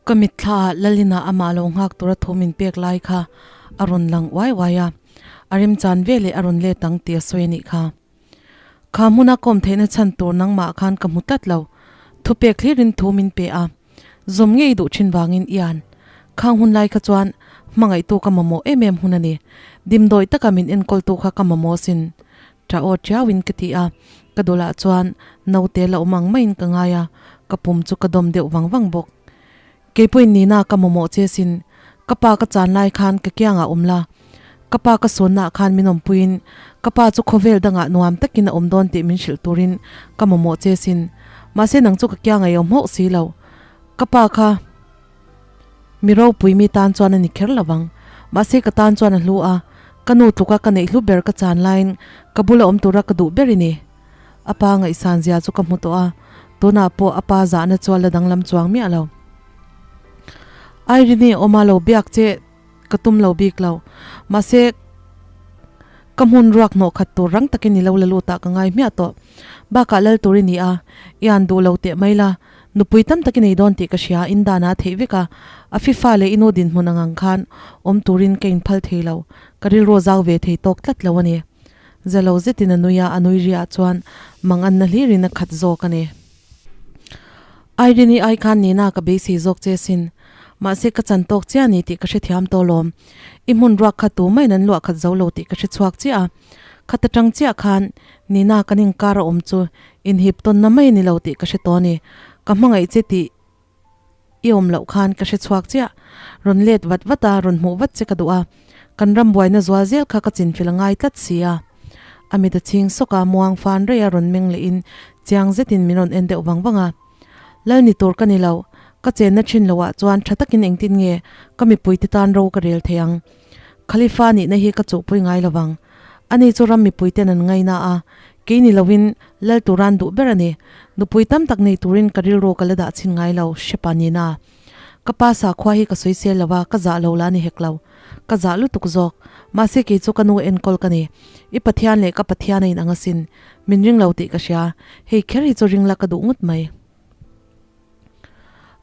Ka mitthla ah Lalina amah lo nghak tura thu min pek lai kha a rawn lang uai uai a, a remchan veleh a rawn let ang tih a sawi a nih kha. Kha hmuna kawm theihna chhan tur nangmah khan ka hmu tlat lo. Thupek thlirin thu min pe a, zawm ngei duh thin vangin Ian. Khang hun lai kha chuan hmangaihtu ka mamawh em em hun a ni. Dimdawi taka min enkawltu kha ka mamawh sin. Tha aw tiauin ka ti a, ka dawlah chuan naute la awm ang maiin ka ngai a, ka pum chu ka dawm deuh vang vang bawk. Keipawhin nina ka mamawh che sin, ka pa ka chan lai khan ka kiangah awm la, ka pa ka sawnnaah khan min awmpuiin ka pa chu khawvel dangah nuam takin a awm dawn tih min hrilh turin ka mamawh che sin, mahse nang chu ka kiangah i awm hauh si lo, ka pa kha mi ropui mi tan chuan a ni kher lo vang, mahse ka tan chuan a hlu a, ka nu tluka ka neih hlu ber ka chan laiin ka bula awm tura ka duh ber i ni. A pa ngaihsan zia chu ka hmu tawh a, tunah pawh a pa zahna chu a la danglam chuang miah lo. Irene awma lo biak che ka tum lo bik lo, mahse ka hmun ruak hnawh khat tur rang takin i lo la lut ah ka ngai hmiah tawh. Bakah lal tur i ni a, i an duh lo teh mai la, nupui tam tak i nei dawn tih ka hria, in danah a theih vek a, a fifa leh i nu dinhmun ang ang khan awm turin ka inphal thei lo, ka rilru a zau ve thei tawk tlat lo a ni. Zalo zetin a nui a, a nui riah chuan manganna hlirin a khat zawk a ni. Irene-i ai khan Nina ka beisei zawk che sin. Mahse ka chan tawk chiah a ni tih ka hrethiam tawh lawm. I hmun ruak kha tu maiin an luah khat zo lo tih ka hre chhuak chiah a. Khat atang chiah khan Nina kan inkar a awm chu inhip tawnna mai a ni lo tih ka hre tawh a ni. Ka hmangaih che tih I awm loh khan ka hre chhuak chiah. Rawn let vat vat a, rawn hmuh vat che ka duh a. Kan ram buaina zual zel kha ka chinfil a ngai tlat si a. A mit a chhing sawk a, muang fan rei a rawn meng lehin chiang zetin min rawn en deuh vang vang a. Lal ni tur ka ni lo, ka chenna thin loah chuan tha takin engtin nge ka mipuite tan ro ka rel thei ang. Khalifa nihna hi ka chuhpui ngai lo vang. Ani chu ram mipuiten an ngaina a, kei ni loin lal turan duh ber a ni. Nupui tam tak nei turin ka rilru ka la dah chhin ngai lo, hrepa nina. Ka pa sakhua hi ka sawisel lo a, ka zah lo la ni hek lo. Ka zah lutuk zawk. Mahse kei chu ka nu enkawl ka ni. I Pathian leh ka Pathian a inang asin. Min ring lo tih ka hria. Hei kher hi chu ring la ka duh ngawt mai.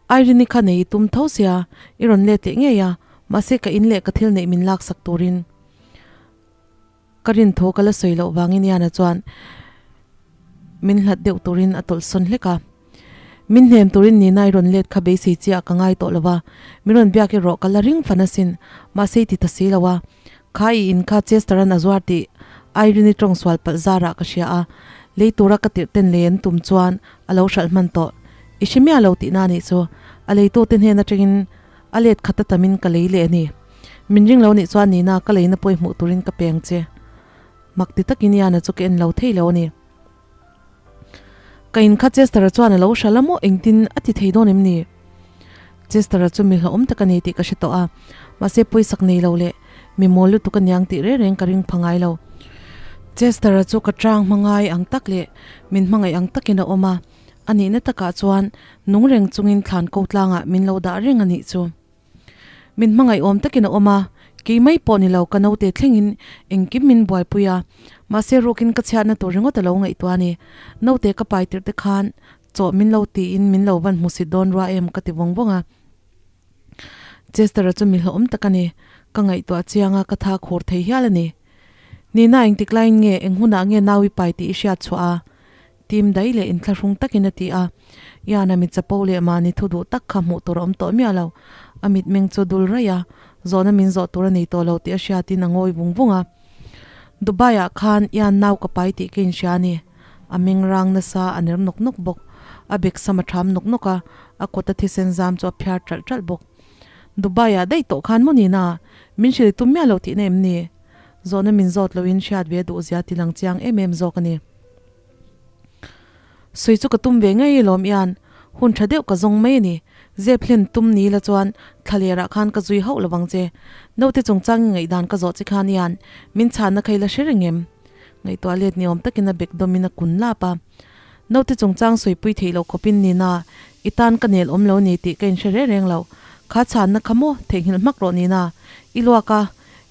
Irene-i kha nei i tum tho sia, i rawn let leh ngei a, mahse ka in leh ka thil neih min laksak turin. Ka rin tho ka la sawi loh vangin Iana chuan min hlat deuh turin a tawlh sawn hlek a. Min hnem turin Nina i rawn let kha beisei chiah ka ngai tawh lo va, min rawn biak erawh ka la ring fan asin, mahse i ti ta si lo a. Kha i in kha Chester-a'n a zuar tih Irene-i tawng sual palh zarah ka hria a, lei tura ka tirh ten lei an tum chuan a lo hralh hman tawh. I hre miah lo tihna a nih chu. A leitute hnen atangin a let khat a tamin ka lei leh a ni. Min ring lo nih chuan Nina ka leina pawi hmuh turin ka peng che. Mak ti takin Iana chu ka en lo thei lo a ni. Ka in kha Chester-a chuan a lo hral a maw engtin a ti thei dawn em ni? Chester-a chu mi hlauhawm tak a ni tih ka hre tawh a, mahse pawisak nei lo leh mi mawl lutuk a niang tih reng reng ka ring pha ngai lo. Chester-a chu ka tang hma ngai ang tak leh min hmangaih ang takin a awm a, a nihna takah chuan nung reng chungin thlan ko tlangah min lo dah reng a nih chu. Min hmangaih awm takin a awm a, kei mai pawh ni lo ka naute thlengin engkim min buaipui a, mahse rukin ka chhiatna tur ringawt a lo ngaihtuah a ni. Naute ka pai tirh te khan chaw min lo tiin min lo van hmusit dawn rua em ka ti vawng vawng a. Chester-a chu mi hlauhawm tak a ni, ka ngaihtuah chiang a ka tha khur thei hial a ni. Nina engtik laiin nge eng hunah nge nau i pai tih i hriat chhuah a? Tim daih leh inthlahrung takin a ti a. Ian-a mit chapo leh mahni thu duh tak kha hmuh tur a awm tawh miah lo. A mitmeng chu dul raih a, zawhna min zawh tur a nei tawh lo tih a hriatin a ngawi vung vung a. Dubai-ah khan Ian nau ka pai tih ka inhria a ni. A meng rang nasa, a ner nawk nawk bawk. A bek sam a ṭham nawk nawk a, a kawta thisen zam chu a phiar ṭalh ṭalh bawk. Dubai-ah daih tawh khan maw nina? Min hrilh tum miah lo tihna em ni? Zawhna min zawt loin hriat ve duh zia tilang chiang em em zawk a ni. Sawi chu ka tum ve ngei alawm ian, hun tha deuh ka zawng mai a ni. Zep hlen tum ni la chuan thlalerah khan ka zui hauh lovang che. Naute chungchang i ngaihdan ka zawh che khan ian, min chhanna kha i la hre reng em? Ngaihtuah let ni awm takin a bek dawmin a kun lap a. Naute chungchang sawipui theih loh khawpin Nina, i tan ka nel awm lo ni tih ka inhre reng reng lo. Kha chhanna kha maw theihnghilh hmak rawh Nina, i luak a,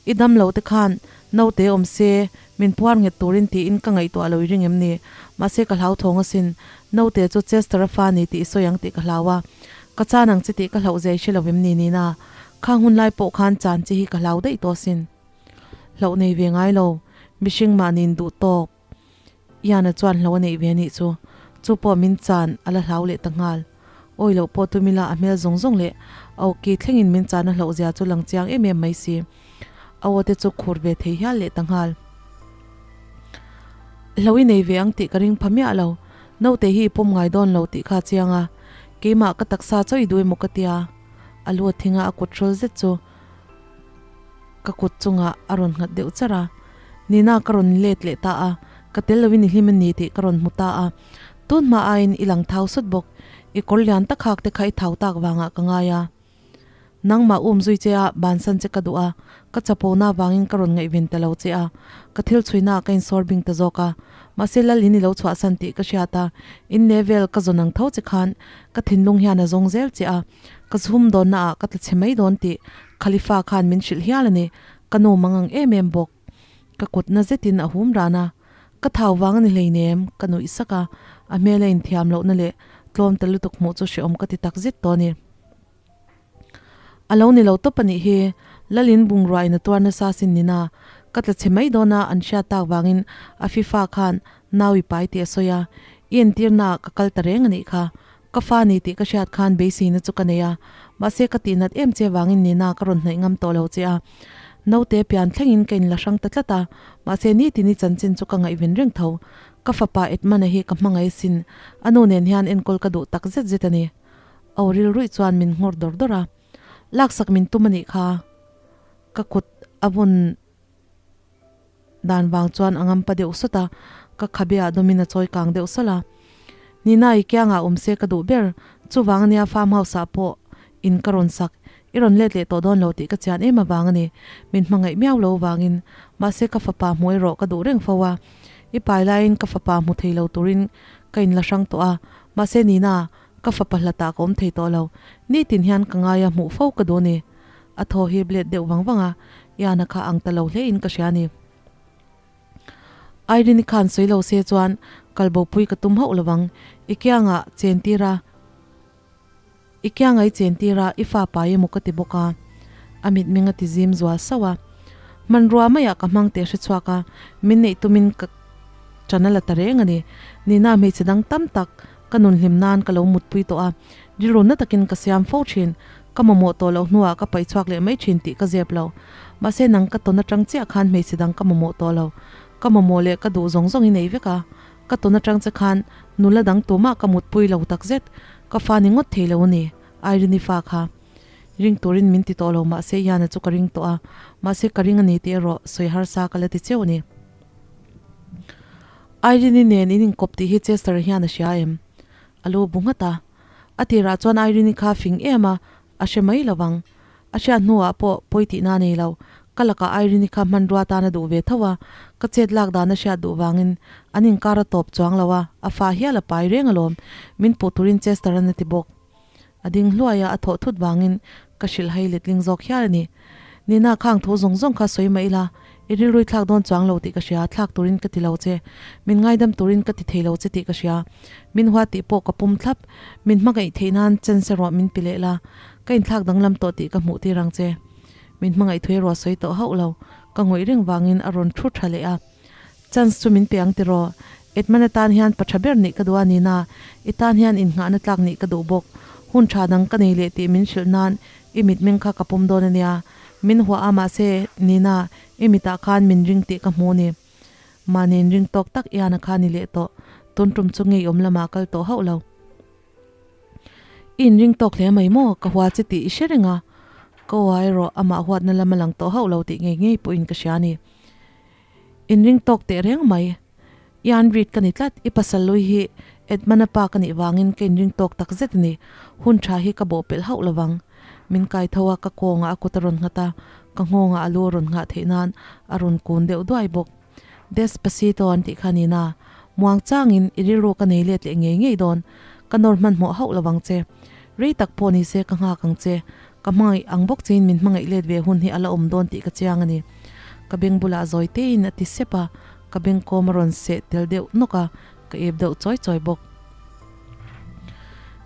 I dam lo te khan naute awm se min puar nghet turin tiin ka ngaihtuah lo i ring em ni? Mahse ka hlauthawng asin, naute chu Chester-a fa ni tih i sawi ang tih ka hlau a. Ka chan ang che tih ka hlauh zai hre lovim ni nina, khang hun lai pawh khan chan che hi ka hlau daih tawh asin. Hlauh nei ve ngai lo, mihring mahni in duh tawk. Iana chuan hlo a neih ve anih chu, chu pawh min chan a la hlau leh ta nghal. Awi loh pawh tumila a hmel zawng zawng leh a awki thlengin min chan a hlauh zia chu lang chiang em em mai si. A aw te chu khur ve thei hial leh ta nghal. Hlo i nei ve ang tih ka ring pha miah lo, naute hi i pawm ngai dawn lo tih kha a chiang a, keimah ka taksa chaw i duh emaw ka tia. A lu a thing a, a kut hrawl zet chu ka kut chungah a rawn nghat deuh char a. Nina ka rawn let leh ta a, ka tel loin i hlim a ni tih ka rawn hmu ta a. Tun hma aiin i lang thau sawt bawk, i kawr lian tak hak te kha i thau tak vangah ka ngai a. Nangmah um zui che a, bansan che ka duh a, ka chapona avangin ka rawn ngaihven ta lo che a, ka thil chhuina ah ka insawr bing ta zawk a. Mahse lal in i lo chhuahsan tih ka hriat a, in level ka zawn ang tho che khan ka thinlung hian a zawng zel che a, ka chhum dawnna ah ka tla chhe mai dawn tih Khalifa khan min hrilh hial a ni, ka nu mang ang em em bawk. Ka kutna zetin a hum ran a, ka thau vang a ni hleinem, ka nuih sak a, a hmel a inthiam lohna leh tlawm ta lutuk hmuh chu hrehawm ka ti tak zet tawh a ni. A lo ni lo tawp a nih hi, Lalin bungrua in a tuar nasa sin nina, ka tla chhe mai dawn a an hriat tak vangin a fifa khan nau i pai tih a sawi a, i entirna ah ka kal ta reng a nih kha, ka fa ni tih ka hriat khan beiseina chu ka nei a, mahse ka tihnat em che vangin nina ka rawn hnaih ngam tawh lo che a, naute pian thlengin ka inla hrang ta tlat a, mahse nitin i chanchin chu ka ngaihven reng tho, ka fapa Edmund-a hi ka hmangaih asin, a nu nen hian enkawl ka duh tak zet zet a ni. Aw rilruih chuan min nghawr dawr dawr a, laksak min tum a nih kha. Ka kut a vun dan vang chuan a ngampa deuh sawt a, ka khabe ah dawmin a chawi kang deuh sawlh a. Nina i kiangah awm se ka duh ber, chuvang ania farm house ah pawh in ka rawn sak, i rawn let leh tawh dawn lo tih ka chian em avang a ni, min hmangaih miau lo vangin, mahse ka fapa hmu erawh ka duh reng fo a, i pai laiin ka fapa hmu thei lo turin ka inla hrang tawh a, mahse Nina, Ka fapa hlatah ka awm thei tawh lo. Nitin hian ka ngaia hmuh fo ka duh a ni. A thaw hi blet deuh vang vang a, Iana kha ang ta lo hle in ka hria a ni. Irene khan sawi lo se chuan kalbopui ka tum hauh lovang. I kiangah chen tir a, i kianga i chen tir a, i fa pai emaw ka ti bawk a. A mitmeng a ti zim zual sauh a. Hmanrua maiah ka hmang teh hre chhuak a, min neih tumin ka ṭan a la ta reng a ni. Nina hmeichhe dang tam tak Ka nun hlim nan ka lo mutpui tawh a, rilru na takin ka siam fo thin. Ka mamawh tawh loh hnuah ka paih chhuak leh mai thin tih ka zep lo. Mahse nang ka tawn atang chiah khan hmeichhe dang ka mamawh tawh lo. Ka mamawh leh ka duh zawng zawng i nei vek a. Ka tawn atang che khan nula dang tumah ka mutpui lo takzet. Ka fa ni ngawt thei lo a ni, Irene-i fa kha. Ring turin min ti tawh lo mahse Ian-a chu ka ring tawh a, mahse ka ring a ni tih erawh sawi harsa ka la ti cheu a ni. Irene-i nen in inkawp tih hi Chester-a hian a hria em? A lu bu nghat a. A tirah chuan Irene-i kha fing em a, a hre mai lo vang. A hriat hnuah pawh pawi tihna a nei lo. Ka lakah Irene-i kha hmanrua tan a duh ve tho a, ka chet lak dan a hriat duh vangin an inkar a tawp chuang lo a, a fa hial a pai reng alawm. Min puh turin Chester-a'n a ti bawk. A ding hluai a, a thawh thut vangin ka hrilh hai letling zawk hial a ni. Nina khang thu zawng zawng kha sawi mah ila, i rilrui thlak dawn chuang lo tih ka hria, thlak turin ka ti lo che. Min ngaidam turin ka ti thei lo che tih ka hria. Min hua tih pawh ka pum thlap. Min hmangaih theih nan chance erawh min pi leh la, ka inthlak danglam tawh tih ka hmuh tir ang che. Min hmangaih thu erawh sawi tawh hauh lo, ka ngawih reng vangin a rawn thu tha leh a. Chance chu min pe ang tiraw? Edmund atan hian pa tha ber nih ka duh a nina, i tan hian innghahna tlak nih ka duh bawk. Hun tha dang ka nei leh tih min hrilh nan i mitmeng kha ka pawm dawn a nia. Min huah a mahse Nina, i mitah khan min ring tih ka hmu ni. Mahni inring tawk tak Ian-a kha ni leh tawh. Tun tum chu ngeiawm lamah kal tawh hauh lo. I inring tawk hle mai maw? Ka hua che tih i hre reng a. Ka aw erawh amah huatna lam a lang tawh hauh lo tih ngei ngei pawhin ka hria a ni. Inring tawk teh reng mai. Ian Reid ka ni tlat, i pasal lui hi Edmund-a pa ka nih vangin ka inring tawk tak zet a ni. Hun tha hi ka bawhpelh hauh lovang. Min kai tho a, ka kawngah a kut a rawn nghat a, ka nghawngah a lu a rawn nghah theih nan a rawn kun deuh duai bawk. Despacito an tih kha ni na. Muang changin i rilru ka nei let leh ngei ngei dawn. Ka nawr hmanhmawh hauh lovang che. Rei tak pawh ni se ka nghak ang che. Ka hmangaih ang bawk chein min hmangaih let ve hun hi a la awm dawn tih ka chiang a ni. Ka beng bulah zawi tein a ti sep a, ka beng kawm a rawn seh tel deuh nawk a, ka ep deuh chawi chawi bawk.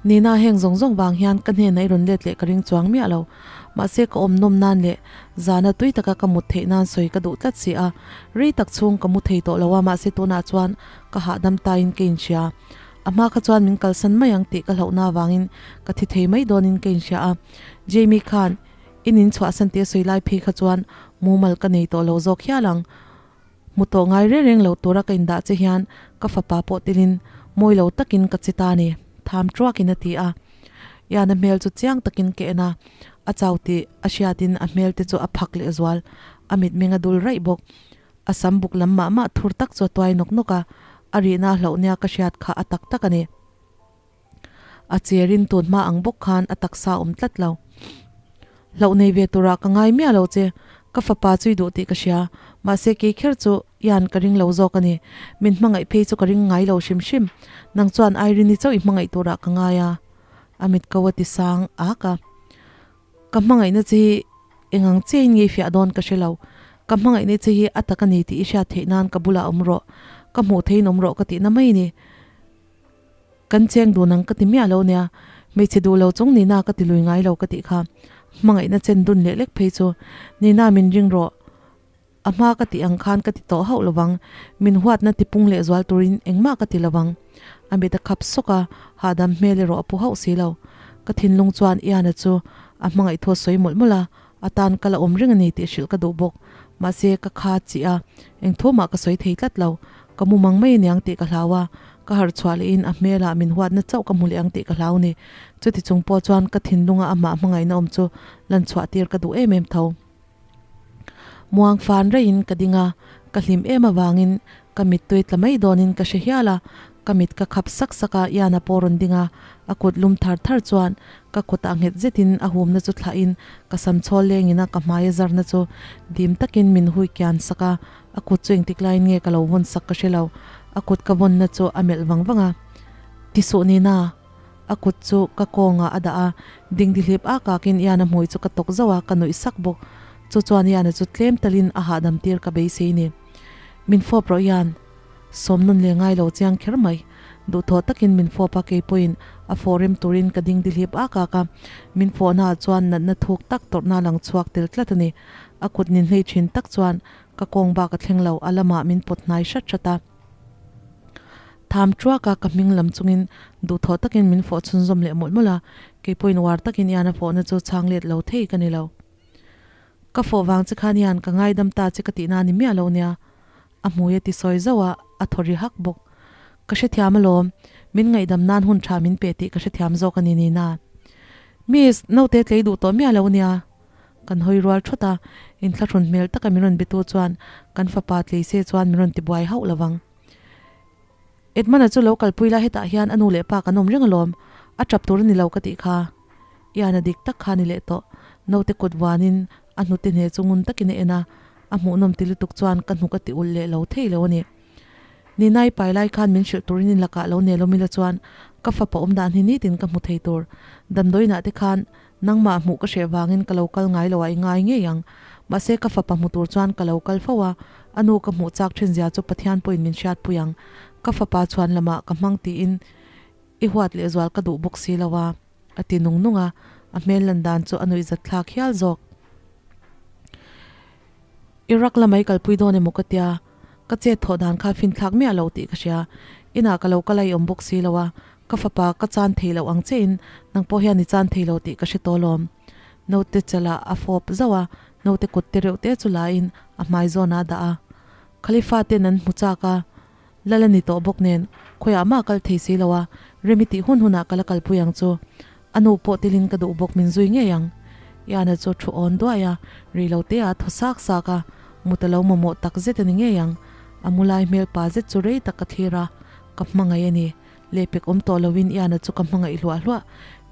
Nina heng zawng zawng vang hian ka hnenah i rawn let leh ka ring chuang miah lo. Mahse ka awm nawm nan leh zana tui taka ka mut theih nan sawi ka duh tlat si a. Rei tak chhung ka mu thei tawh lo a mahse tunah chuan ka hahdam taiin ka inhria. A hma kha chuan min kalsan mai ang tih ka hlauhna avangin ka thi thei mai dawnin ka inhria a. Jamie khan in in chhuahsan tih a sawi lai phei kha chuan mumal ka nei tawh lo zawk hial ang. Hmu tawh ngai reng reng lo tura ka indah che hian ka fapa pawh telin mawi lo takin ka che ta a ni, tham tuakin a ti a. Ian a hmel chu chiang takin ka en a, a chau tih a hriatin a hmel te chu a phak leh zual, a mitmeng a dul raih bawk. A sam buk lam mah mah thur tak chu a tuai nawk nawk a, a rihna a hlauh nia ka hriat kha a tak tak a ni. A cherin tun hma ang bawk khan a taksa awm tlat lo. Hlauh nei ve turah ka ngai miah lo che, ka fapa chu i duh tih ka hria, mahse kei kher chu ian ka ring lo zawk a ni. Min hmangaih phei chu ka ring ngai lo hrim hrim, nang chuan Irene-i chauh i hmangaih turah ka ngai a, a mit ko a ti sang ak a. Ka hmangaihna che hi eng ang chiahin nge i fiah dawn ka hre lo. Ka hmangaihna che hi a tak a ni tih i hriat theih nan ka bulah awm rawh, ka hmuh theihin awm rawh ka tihna mai a ni. Kan cheng dun ang ka ti miah lo nia, hmeichhe duh lo chung Nina ka ti lui ngai lo ka tih kha. Hmangaihna chen dun leh lek phei chu Nina min ring rawh, a hma ka tih ang khan ka ti tawh hauh lovang, min huatna ti pung leh zual turin engmah ka ti lovang. A mit a khap sawk a, hahdam hmel erawh a pu hauh si lo. Ka thinlung chuan Iana chu a hmangaih thu a sawi mawlh mawlh a, a tan ka la awm reng a ni tih hrilh ka duh bawk. Mahse, ka kha chih a, eng thu mah ka sawi thei tlat lo. Ka mu mang mai aniang tih ka hlau a, ka harh chhuah lehin a hmelah min huatna chauh ka hmu leh ang tih ka hlau ni. Chuti chung pawh chuan ka thinlunga amah hmangaihna awm chu lan chhuah tir ka duh em em tho. Muang fan raihin ka ding a, ka hlim em avangin ka mittui tla mai dawnin ka hre hial a, ka mit ka khap sak sak a, Iana pawh rawn ding a, a kut lum thar thar chuan ka kutah nghet zetin a humna chu thlahin ka sam chhawl lengin a ka hmai a zarna chu dim takin min hui kian sak a, a kut chu engtik laiin nge ka lo vawn sak ka hre lo, a kut ka vawnna chu a melh vang vang a, Tisuh Nina. A kut chu ka kawngah a dah a, dingdihlip ak akin Iana hmui chu ka tawk zauh a, ka nuih sak bawk. Chu chuan Iana chu tlem talin a hahdam tir ka beisei ni. Min fawp rawh Ian. Sawm nun leh ngai lo chiang kher mai. Duhthawh takin min fawp a, kei pawhin a fawh rem turin ka dingdihlip ak ak a. Min fawhnaah chuan natna thuk tak tawrhna lang chhuak tel tlat a ni. A kut nin hlei thin tak chuan ka kawng bak a thleng lo, a lamah min pawt hnai hrat hrat a. Tham truak a, ka hming lam chungin duhthawh takin min fawh chhunzawm leh mawlh mawlh a, keipawhin uar takin Ian a fawhna chu chhang let lo thei ka ni lo. Ka fawh vang che khan Ian ka ngaidam ta che ka tihna a ni miah lo nia. A hmui a ti sawi zauh a, a thaw ri hak bawk. Ka hrethiam alawm, min ngaihdam nan hun tha min pe tih ka hrethiam zawk a ni Nina. Miss, naute tlei duh tawh miah lo nia. Kan hawi rual thawt a, inthlahrun hmel taka min rawn bitu chuan kan fapa tlei se chuan min rawn tibuai hauh lo vang. Edmund-a chu lo kalpui la hetah hian a nu leh pa kan awm reng alawm, a tap tur a ni lo ka tih kha. Ian-a dik tak kha a ni leh tawh. Naute kut vuanin a hnute hne chu ngun takin a en a, a hmuhnawm ti lutuk chuan ka hnuk a ti ulh leh lo thei lo a ni. Ninai pai lai khan min hrilh turin in lakah lo nelawm ila chuan ka fapa awm dan hi nitin ka hmu thei tur. Damdawiinah te khan Nangmah hmuh ka hreh vangin ka lo kal ngai lo a i ngai ngei ang. Mahse ka fapa hmu tur chuan ka lo kal fo a, a nu ka hmuh chak thin zia chu Pathian pawhin min hriatpui ang. Ka fapa chhuan lamah ka hmang tiin i huat leh zual ka duh bawk si lo a, a ti nung nung a, a hmel lan dan chu a nuihzat thlak hial zawk. Iraq lamah i kalpui dawn emaw ka tia, ka chet thawh dan kha finthlak miah lo tih ka hria. Inah ka lo kal a i awm bawk si lo a, Ka fapa ka chan thei loh ang che in nang pawh hian i chan thei lo tih ka hre tawh lawm. Naute chalah a fawp zauh a, naute kut te reuh te chu la in a hmai zawnah a dah a. Khalifa ten an hmu chak a, lal a ni tawh bawk nen khawiah mah kal thei si lo a, rem i tih hun hunah ka la kalpui ang chu. A nu pawh tilin ka duh bawk min zui ngei ang. Iana chu thu awn duai a, rih lo te ah a thaw sak sak a, mut a lo mamawh tak zet a ni ngei ang. A mu lai hmel pa zet chu rei tak ka thlir a, ka hmangaih a ni. Lehpek awm tawh loin Iana chu ka hmangaih hluah hluah.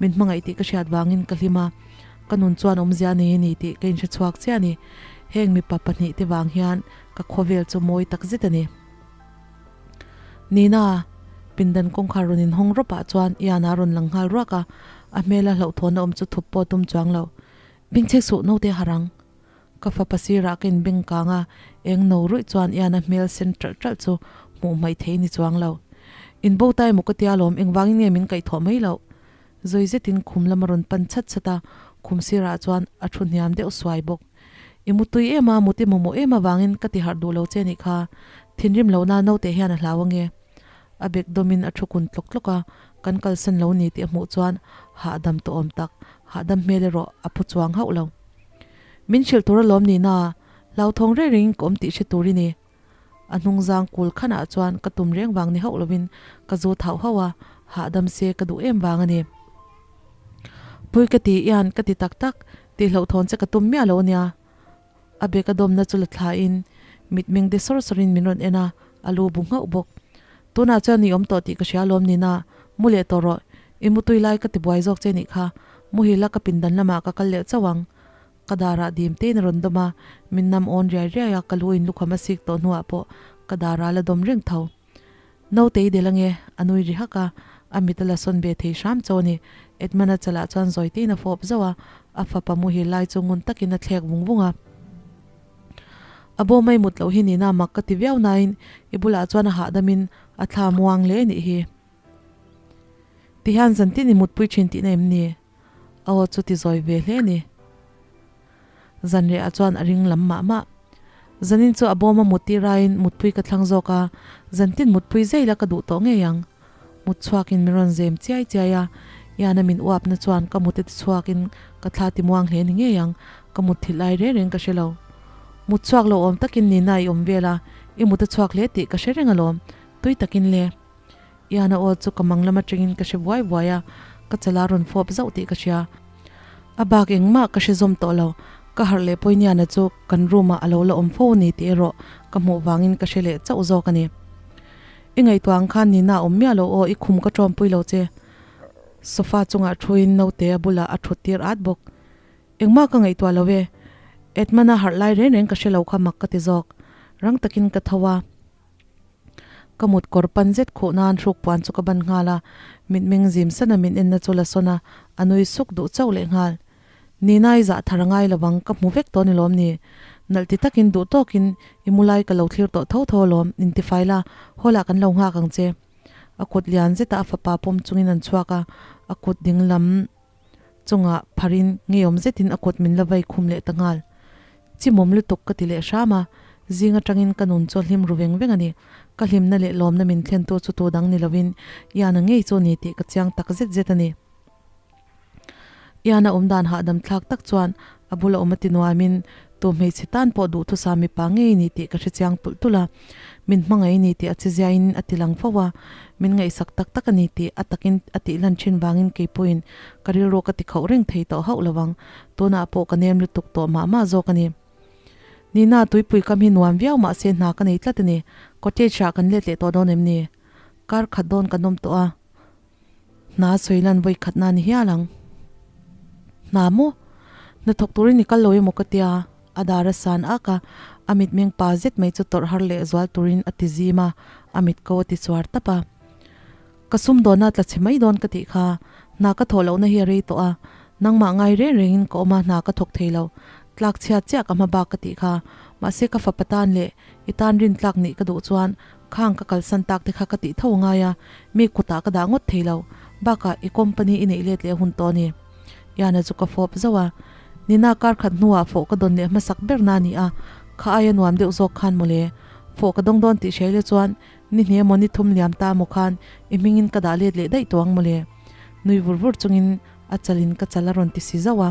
Min hmangaih tih ka hriat vangin ka hlim a, ka nun chuan awmzia nei a ni tih ka inhre chhuak chiah a ni. Heng mipa pahnihte vang hian ka khawvel chu mawi tak zet a ni. Nina, pindan kawngkhar rawn inhawng rawpah chuan Iana a rawn lang nghal ruak a, a hmela hlauhthawn a awm chu thup pawh tum chuang lo. Bingchhek suh naute harang. Ka fapa sirah ka inbeng kang a, eng no ruih chuan Ian a hmel sen ṭalh ṭalh chu hmuh hmaih thei ni chuang lo. In bo ta emaw ka tia lawm, engvangin nge min kaihthawh mai loh? Zawi zetin khum lam a rawn pan chhat chhat a, khum sirah chuan a thu hniam deuh suai bawk. I mutui em a, mut i mamawh em avangin ka ti harh duh lo che nih kha. Thinrim lohna naute hian a hlau ange. A bek dawmin a thu kun tlawk tlawk a, kan kalsan lo ni tih a hmuh chuan hahdam tawh awm tak, hahdam hmel erawh a phu chuang hauh lo. Min hrilh tur alawm nihna, hlauthawng reng rengin ka awm tih hre tur i ni. A hnungzang kul khanah chuan ka tum reng vang ni hauh lovin ka zut hauh hauh a, hahdam se ka duh em vang a ni. Pui ka ti ian ka ti tak tak, tih hlauhthawn che ka tum miah lo ania. A bek a dawmna chu la thlain mitmeng de sawr sawrin min rawn en a, a lu bu nghauh bawk. Tunah chuan i awm tawh tih ka hria alawm Nina, mu leh tawh rawh, i mutui lai ka ti buai zawk che nih kha, muhil a ka pindan lamah ka kal leh chauh ang. Ka darah dim tein a rawn dawm a, min nam awn riai riai a, ka lu in lukham a sik tawh hnuah pawh ka darah la dawm reng tho. Naute i del ange, a nui ri hak a, a mit a la sawn ve thei hram chauh a ni. Edmund-a chalah chuan zawi tein a fawp zauh a, a fapa muhil lai chu ngun takin a thlek vung vung a. A bawm mai mut loh hi nihna mak ka ti viau nain i bulah chuan a hahdamin a thla muang hle nih hi. Tihian zantin i mutpui thin tihna em ni? Aw chu ti zawi ve hle ni. Zanriah chuan a ring lam mah mah. Zanin chu a bawm a mut tir aiin mutpui ka thlang zawk a, zantin mutpui zai la ka duh tawh ngei ang. Mut chhuakin min rawn zem chiai chiai a, Iana min uapna chuan ka mute ti chhuakin ka thla ti muang hle ni ngei ang, ka mut thilh lai reng reng ka hre lo. Mut chhuak lo awm takin Nina i awm vel a, i mut a chhuak hle tih ka hre reng alawm, tui takin le. Iana aw chu ka mang lam atangin ka hre buai buai a, ka chala rawn fawp zauh tih ka hria. A bak engmah ka hre zawm tawh lo, ka harh leh pawhin Iana chu kan room ah a lo la awm fo a ni tih erawh ka hmuh vangin ka hre leh chauh zawk a ni. I ngaihtuah ang khan Nina a awm miah lo aw, i khum ka tawmpui lo che. Sofa chungah thuin naute a bulah a thut tir at bawk. Engmah ka ngaihtuah lo e, Edmund-a harh lai reng reng ka hre lo kha mak ka ti zawk. Rang takin ka tho a. Ka mut kawr pan zet khuh nan hruk puan chu ka ban nghal a, mitmeng zim sana min enna chu la sawn a, a nui suk duh chauh leh nghal. Nina i zah thar a ngai lovang, ka hmu vek tawh ni lawm ni? Nalh ti takin duh tawkin i mu lai ka lo thlir tawh tho tho alawm, intifai la, hall ah kan lo nghak ang che. A kut lian zeta a fapa pawm chungin an chhuak a, a kut ding lam chungah pharin ngeiawm zetin a kut min la vai khum leh ta nghal. Chimawm lutuk ka ti leh hram a, zing atangin ka nun chu a hlim ru veng veng a ni. Ka hlimna leh lawmna min thlentu chu tu dang ni lovin Iana ngei chu a ni tih ka chiang tak zet zet a ni. Iana awmdan hahdam thlak tak chuan a bula awm a ti nuamin tu hmeichhe tan pawh duhthusam mipa ngei ni tih ka hre chiang tulh tulh a. Min hmangaih ni tih a che ziain a ti lang fo a, min ngaihsak tak tak a ni tih a takin a tih lan thin vangin kei pawhin ka rilru ka ti khauh reng thei tawh hauh lo ang. Tunah pawh ka nem lutuk tawh mah mah zawk a ni. Nina, tuipui kam hi nuam viau mah se hna ka nei tlat a ni. Cottage ah kan let leh tawh dawn em ni? Kar khat dawn kan awm tawh a. Hna sawi lan vawi khat na ni hial ang. Hna maw? Hna thawk turin i kal lo emaw ka tia? A dar a san ak a, a mitmeng pa zet mai chu tawrh har leh zual turin a ti zim a, a mit ko a ti chuar tap a. Ka sum dawna tla chhe mai dawn ka tih kha, hna ka thawh lohna hi a rei tawh a, nangmah ngai reng rengin ka awm a hna ka thawk thei lo, tlak chhiat chiah ka hma bak ka tih kha, mahse ka fapa tan leh i tan rin tlak nih ka duh chuan khang ka kalsan tak te kha ka tih tho angai a, mi kutah ka dah ngawt thei lo, bakah i company i neih let leh hun tawh a ni. Iana chu ka fawp zauh a, Nina kar khat hnuah fawh ka dawn leh hmasak ber na a ni a, kha aia nuam deuh zawk khan mawle, fawh ka dawng dawn tih hriai le chuan Ni hne maw ni thum liam ta maw khan i hmingin ka dah let leh daih tawh ang mawle. Nui vur vur chungin a chalin ka chal a rawn ti si zauh a.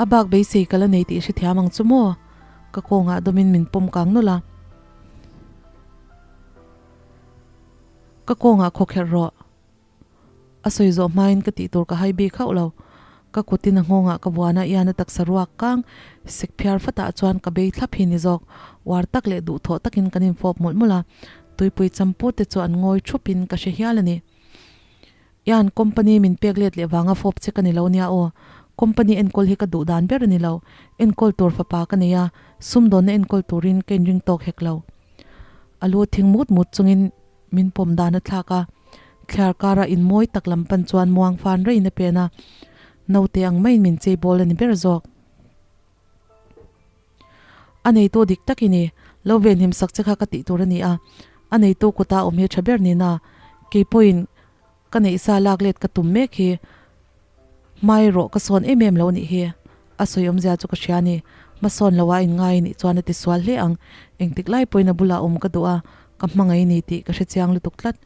A bak beisei ka la nei tih i hrethiam ang chu maw? Ka kawngah dawmin min pawm kang nawlh a. Ka kawngah khawkherh rawh. A sawi zawh hmain ka tih tur ka hai bik hauh lo. Ka kutin a nghawngah ka vuan a, Ian a taksa ruak kang sek phiar fatah chuan ka bei thlap hi ni zawk. Uar tak leh duhthawh takin kan infawp mawlh mawlh a, tuipui champut te chu an ngawi thupin ka hre hial a ni. Ian, company min pek let leh vanga fawp che ka ni lo nia aw. Company enkawl hi ka duh dan ber a ni lo. Enkawl tur fapa ka nei a, sumdawnna enkawl turin ka inring tawk hek lo. A lu thing mut mut chungin Min pawm dan a thlak a, thliar kara in mawi tak lam pan chuan muang fan rei in a pen a, naute ang maiin min chei bawl a ni ber zawk. A neitu dik tak i ni, lo venhim sak che kha ka tih tur a ni a, a neitu kuta awm hi a tha ber nina, keipawhin. Ka neih sa lak let ka tum mek hi. Hmai rawh ka sawn em em lo nih hi. A sawi awmzia chu ka hria ni. Hmasawn lo a inngai nih chuan a ti sual hle ang. Engtik lai pawhin a bulah awm ka duh a, ka hmangaih ni tih ka hre chiang lutuk tlat.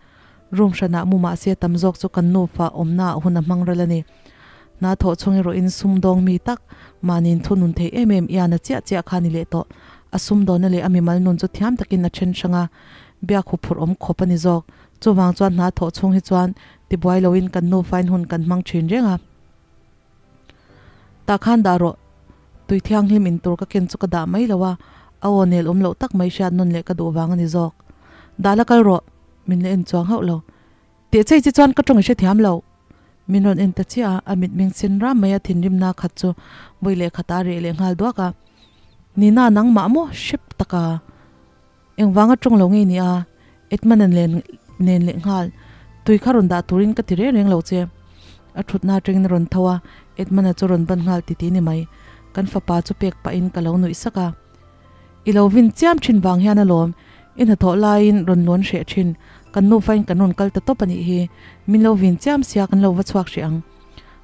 Room hranah mu mahse tam zawk chu kan nufa awmnaah hun a hmang ral a ni. Hna thawh chhung erawhin sumdawng mi tak, mahniin thu nun thei em em ian a chiah chiah kha ni leh tawh. A sumdawnna leh a mimal nun chu thiam takin a then hrang a, biak huphurh awm khawp a ni zawk. Chuvang chuan hna thawh chhung hi chuan tibuai loin kan nufain hun kan hmang thin reng a. Tah khan dah rawh, tui thianghlim in tur ka ken chu ka dah mai lo a, a aw nel awm loh tak mai hriat nawn leh ka duh vang a ni zawk. Dah la kal rawh, min la en chuang hauh lo. Teh chei chi chuan ka tawng i hrethiam lo. Min rawn en ta chiah a, a mitmeng sen ram mai a thinrimna khat chu vawi leh khat a reh leh nghal duak a. Nina nangmah maw hrep tak a? Engvanga tawng lo ngei ni a? Edmund-a nen nen leh nghal tui kha rawn dah turin ka ti reng reng lo che. A thutna atangin a rawn tho a, Edmund-a chu rawn ban nghal titi ni mai. Kan fapa chu pek pahin ka lo nuih sak a. I lo vin chiam thin vang hian alawm, i hnathawh laiin rawn lawn hreh thin, kan nufain kan rawn kal ta tawp a nih hi, min lo vin chiam sia kan lo va chhuak hreh ang.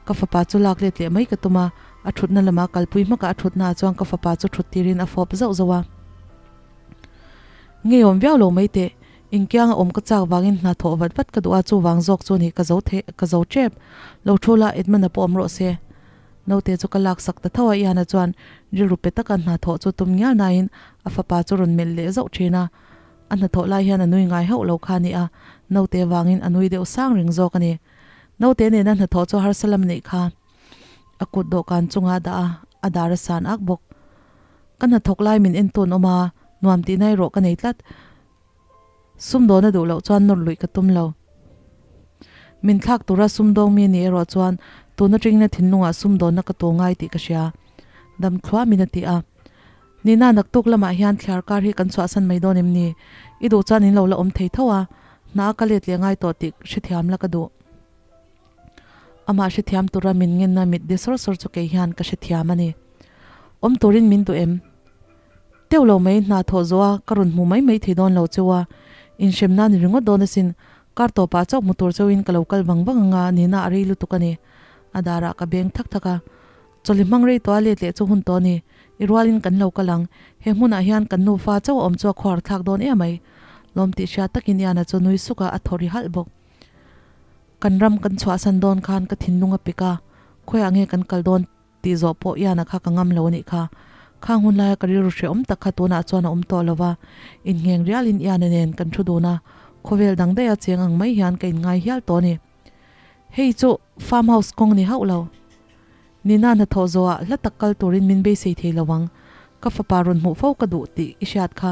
Ka fapa chu lak let leh mai ka tum a, a thutna lama kalpui hmaka a thutnaah chuan ka fapa chu thut tirin a fawp zauh zauh a. Ngeiawm viau lo mai teh, inkianga awm ka chak vangin hna thawh vat vat ka duh a, chuvang zawk chu ni ka zo the, ka zo tep. Lo thu la, Edmund-a pawh awm rawh se. Naute chu ka laksak ta tho a, Ian-a chuan rilru pe taka hna thawh chu tum ngial nain a fapa chu rawn melh leh zauh thin a. A hnathawh lai hian a nui ngai hauh lo kha a ni a, naute vangin a nui deuh sang reng zawk a ni. Naute nena hnathawh chu harsa lam neih kha a kut dawhkan chunga a dah a, a dar a san ak bawk. Ka hnathawk lai min en tawn awm a, nuam tihna erawh ka nei tlat. Sumdawn a duh loh chuan nawr luih ka tum lo. Min thlak tura sumdawng mi a nih erawh chuan tun atangin a thinlungah sumdawnna ka tu ngai tih ka hria. Dam thluamin a ti a. Nina naktuk lamah hian thliar kar hi kan chhuahsan mai dawn em ni? I duh chuan in lo la awm thei tho a, hna ka let leh ngai tawh tih hrethiam la ka duh. Amah hrethiam tura min ngenna mit de sawr sawr chu kei hian ka hrethiam a ni. Awm turin min duh em? Teuh lo mai, hna thawh zawh a, ka rawn hmu mai mai thei dawn lo cheu a, inhremna ni ringawt dawn asin, kar tawpah chauh hmu tur cheuhin ka lo kal vang vang anga nihna a rei lutuk a ni. A darah ka beng thak thak a, Chawlhi hmang rei tawh a let leh chu hun tawh a ni, i rualin kan lo kal ang, he hmunah hian kan nufa chauh a awm chu a khuar thlak dawn em mai. Lawm tih hriat takin Iana chu nui suk a, a thaw ri halh bawk. Kan ram kan chhuahsan dawn khan ka thinlung a pik a, khawiah nge kan kal dawn? Tih zawh pawh Ian-a kha ka ngam lo a nih kha. Khang hun laia ka rilru hrehawm tak kha tunah chuan a awm tawh lo va, inngheng rialin Ian-a nen kan thu dun a, khawvel dang daiha cheng ang mai hian ka inngai hial tawh a ni. Hei chu farm house kawng ni hauh lo. Nina hnathawh zawhah hla tak kal turin min beisei thei lo ang. Ka fapa rawn hmuh fo ka duh tih i hriat kha.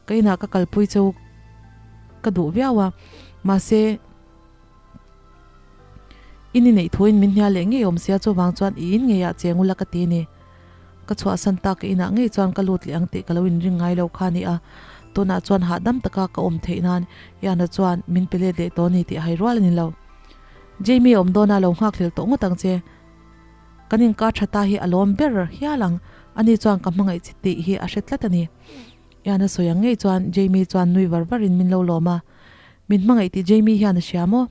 Ka inah ka kalpui cheu ka duh viau a, mahse i ni neih thuin min hnial leh ngei awm sia, chuvang chuan i in ngeiah cheng ula ka ti ni. Ka chhuahsan tak ka inah ngei chuan ka lut leh ang tih ka lo inring ngai lo kha ni a, tunah chuan hahdam taka ka awm theih nan Iana chuan min pe let leh tawh ni tih hai rual a ni lo. Jamie awm dawna lo nghakhlel tawh ngawt ang che. Kan inkar tha ta hi a lawm ber hial ang, ani chuan ka hmangaih chi tih hi a hre tlat a ni. Ian a sawi ang ngei chuan Jamie chuan nui var var in min lo lawm a, Min hmangaih tih Jamie hian a hria maw?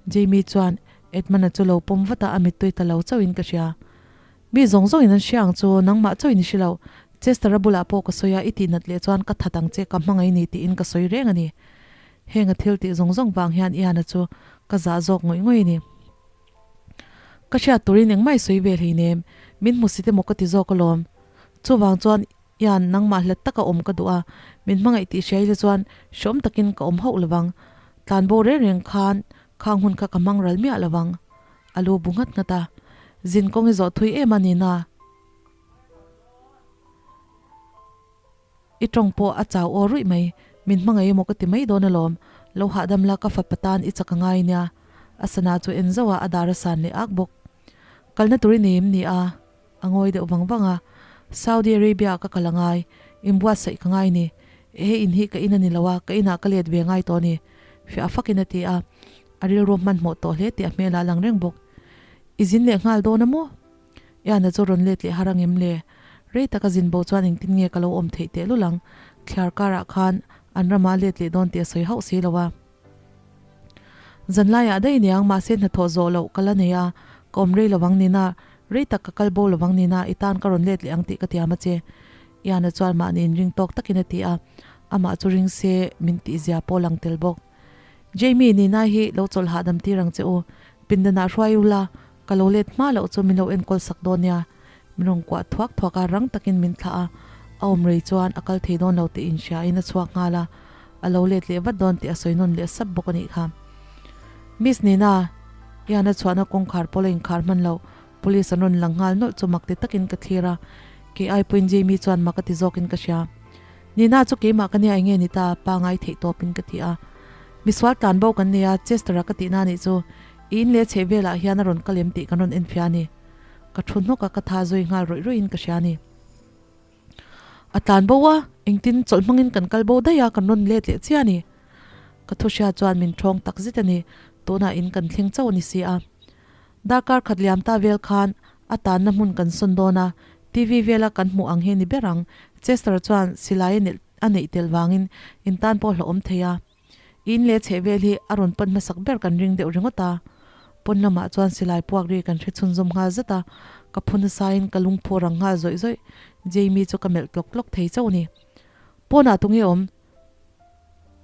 Jamie chuan Edmund-a chu lo pawm vat a, a mittui ta lo chauh in ka hria. Mi zawng zawng in an hria ang chu, nangmah chauh in i hre lo. Chester-a bulah pawh ka sawi a, i tihnat leh chuan ka that ang che, ka hmangaih ni tiin ka sawi reng a ni. Heng a thil tih zawng zawng vang hian Ian-a chu ka zah zawk ngawih ngawih a ni. Ka hriat turin engmah i sawi ve hleinem, min hmusit emaw ka ti zawk alawm. Chuvang chuan Ian, nangmah hlat taka awm ka duh a, min hmangaih tih hria ila chuan hreawm takin ka awm hauh lovang. Tlan bo reng reng khan khang hun kha ka hmang ral miah lovang. A lu bu nghat nghat a. Zin kawng i zawh thui em a nina. I tawng pawh a chau aw ruih mai. Min hmangaih emaw ka ti mai dawn alawm. Lo hahdam la ka fapa tan i chak a ngai nia. A sana chu en zauh a, a dar a san leh ak bawk. Kalna tur i nei em ni a? A ngawi deuh vang vang a, Saudi Arabia ah ka kal a ngai, inbuatsaih ka ngai ni. He in hi ka in a ni lo a, ka inah ka let ve ngai tawh a ni, fiah fakin a ti a. A rilru hmanhmawh tawh hle tih a hmelah a lang reng bawk. I zin leh nghal dawn a maw? Iana chu rawn let leh har ang em le? Rei taka zin bo chuan engtin nge ka lo awm theih tehlul ang? Thliar karah khan an ramah a let leh dawn tih a sawi hauh si lo a. Zanlaiah daih niang mahse hnathawh zawh loh ka la nei a, ka awm rei lovang nina, rei tak ka kal bo lovang nina i tan ka rawn let leh ang tih ka tiam a che. Iana chuan mahni inring tawk takin a ti a, amah chu ring se min tihzia pawh lang tel bawk. Jamie, Nina hi lo chawlh hahdam tir ang che u, pindanah hruai u la, ka lo let hma loh chu min lo enkawl sak dawn nia. Min rawn kuah thuak thuak a, rang takin min thlah a, a awm rei chuan a kal thei dawn lo tih inhriain a chhuak nghal a, a lo let leh vat dawn tih a sawi nawn leh sap bawk a nih kha. Miss Nina, Ian a chhuahna kawngkhar pawh la inkhar hman lo, Police an rawn lang nghal nawlh chu mak ti takin ka thlir a, kei ai pawhin Jamie chuan mak a ti zawkin ka hria. Nina chu keimah ka nia enge ni ta, pangai theih tawpin ka ti a. Misual tlan bo kan nei a, Chester-a ka tihna nih chu i in leh chheh velah hian a rawn kal em tih kan rawn enfiah a ni. Ka thu hnawk a, ka tha zui nghal rawih rawih in ka hria a ni. A tlan bo a, engtin chawlh hmangin kan kal bo daih a, kan rawn let leh chiah a ni. Ka thu hria chuan min thawng tak zet a ni, tunah in kan thleng chauh a ni si a. Darkar khat liam ta vel khan a tanna hmun kan sawn dawn a, TV vela kan hmuh ang hi ni ber ang. Chester chuan silai a neih tel vangin in tan pawh hlauhawm thei a. I in leh chheh vel hi a rawn pan hmasak ber kan ring deuh ringawt a. Pawn lamah chuan silai puak ri kan hre chhunzawm nghal zat a, ka phu nasain ka lungphu rang nghal zawih zawih. Jamie chu ka melh tlawk tlawk thei chauh a ni. Pawnah tunge awm?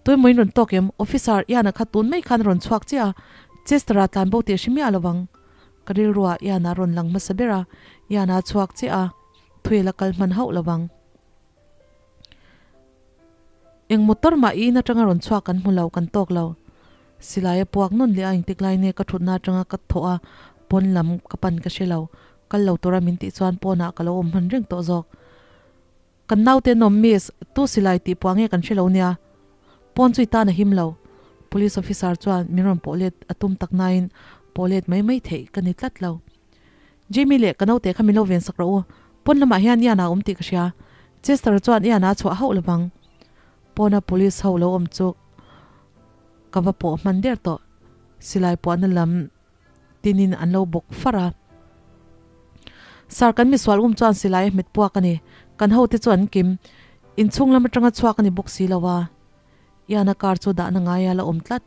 Tuemaw in rawn tawk em? Officer Ian-a kha tun mai khan a rawn chhuak chiah a, Chester-a tlan bo tih a hre miah lo vang. Ka rilruah Ian-a rawn lang hmasa ber a, Ian-a chhuak chiah a, thuel a kal hman hauh lo vang. Eng motor mah i in atanga rawn chhuak kan hmu lo, kan tawk lo. Silai a puak nawn leh a, engtik lai nge ka thutna atanga ka thawh a, pawn lam ka pan ka hre lo. Kal lo tura min tih chuan pawnah ka lo awm hman reng tawh zawk. Kan naute an awm miss, tu silai tih puah nge kan hre lo nia. Pawn chu i tan a him lo. Police officer chuan min rawn pawh let a tum tak nain pawh let mai mai theih ka ni tlat lo. Jamie leh ka naute kha min lo ven sak rawh u. Pawn lamah hian Ian-a a awm tih ka hria. Chester chuan Ian-a a chhuah hauh lovang. Pawna police ho lo awm chu ka va pawh hman der tawh. Silai puahna lam tinin an lo bawk far a. Sir, kan misual um chuan silai a hmet puak a ni. Kan hote chu an kim. Inchhung lam atanga chhuak a ni bawk si lo a. Ian-a car chu dahna ngaia la awm tlat.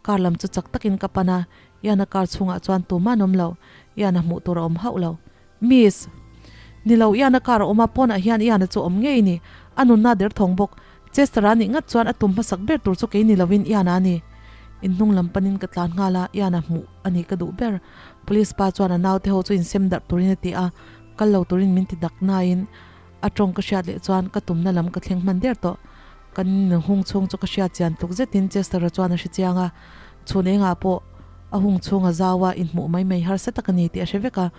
Car lam chu chak takin ka pan a, Ian-a car chhungah chuan tumah an awm lo. Ian-a hmuh tur a awm hauh lo. Miss. Ni lo, Ian-a car a awm a, pawnah hian Ian-a chu awm ngei ni. A nunna a derthawng bawk. Chester-a nih ngat chuan a tum hmasak ber tur chu kei ni lovin Ian-a a ni. Inhnung lam panin ka tlan nghal a, Ian-a hmuh a ni ka duh ber. Police pa chuan a naute ho chu insem darh turin a ti a, kal lo turin min ti dak nain a tawng ka hriat leh chuan ka tumna lam ka thleng hman der tawh. Kan inhung chhung chu ka hriat chian tluk zetin Chester-a chuan a hre chiang a, chhun engah pawh a hung chhung a zau a, inhmuh mai mai harsa tak a ni tih a hre vek a.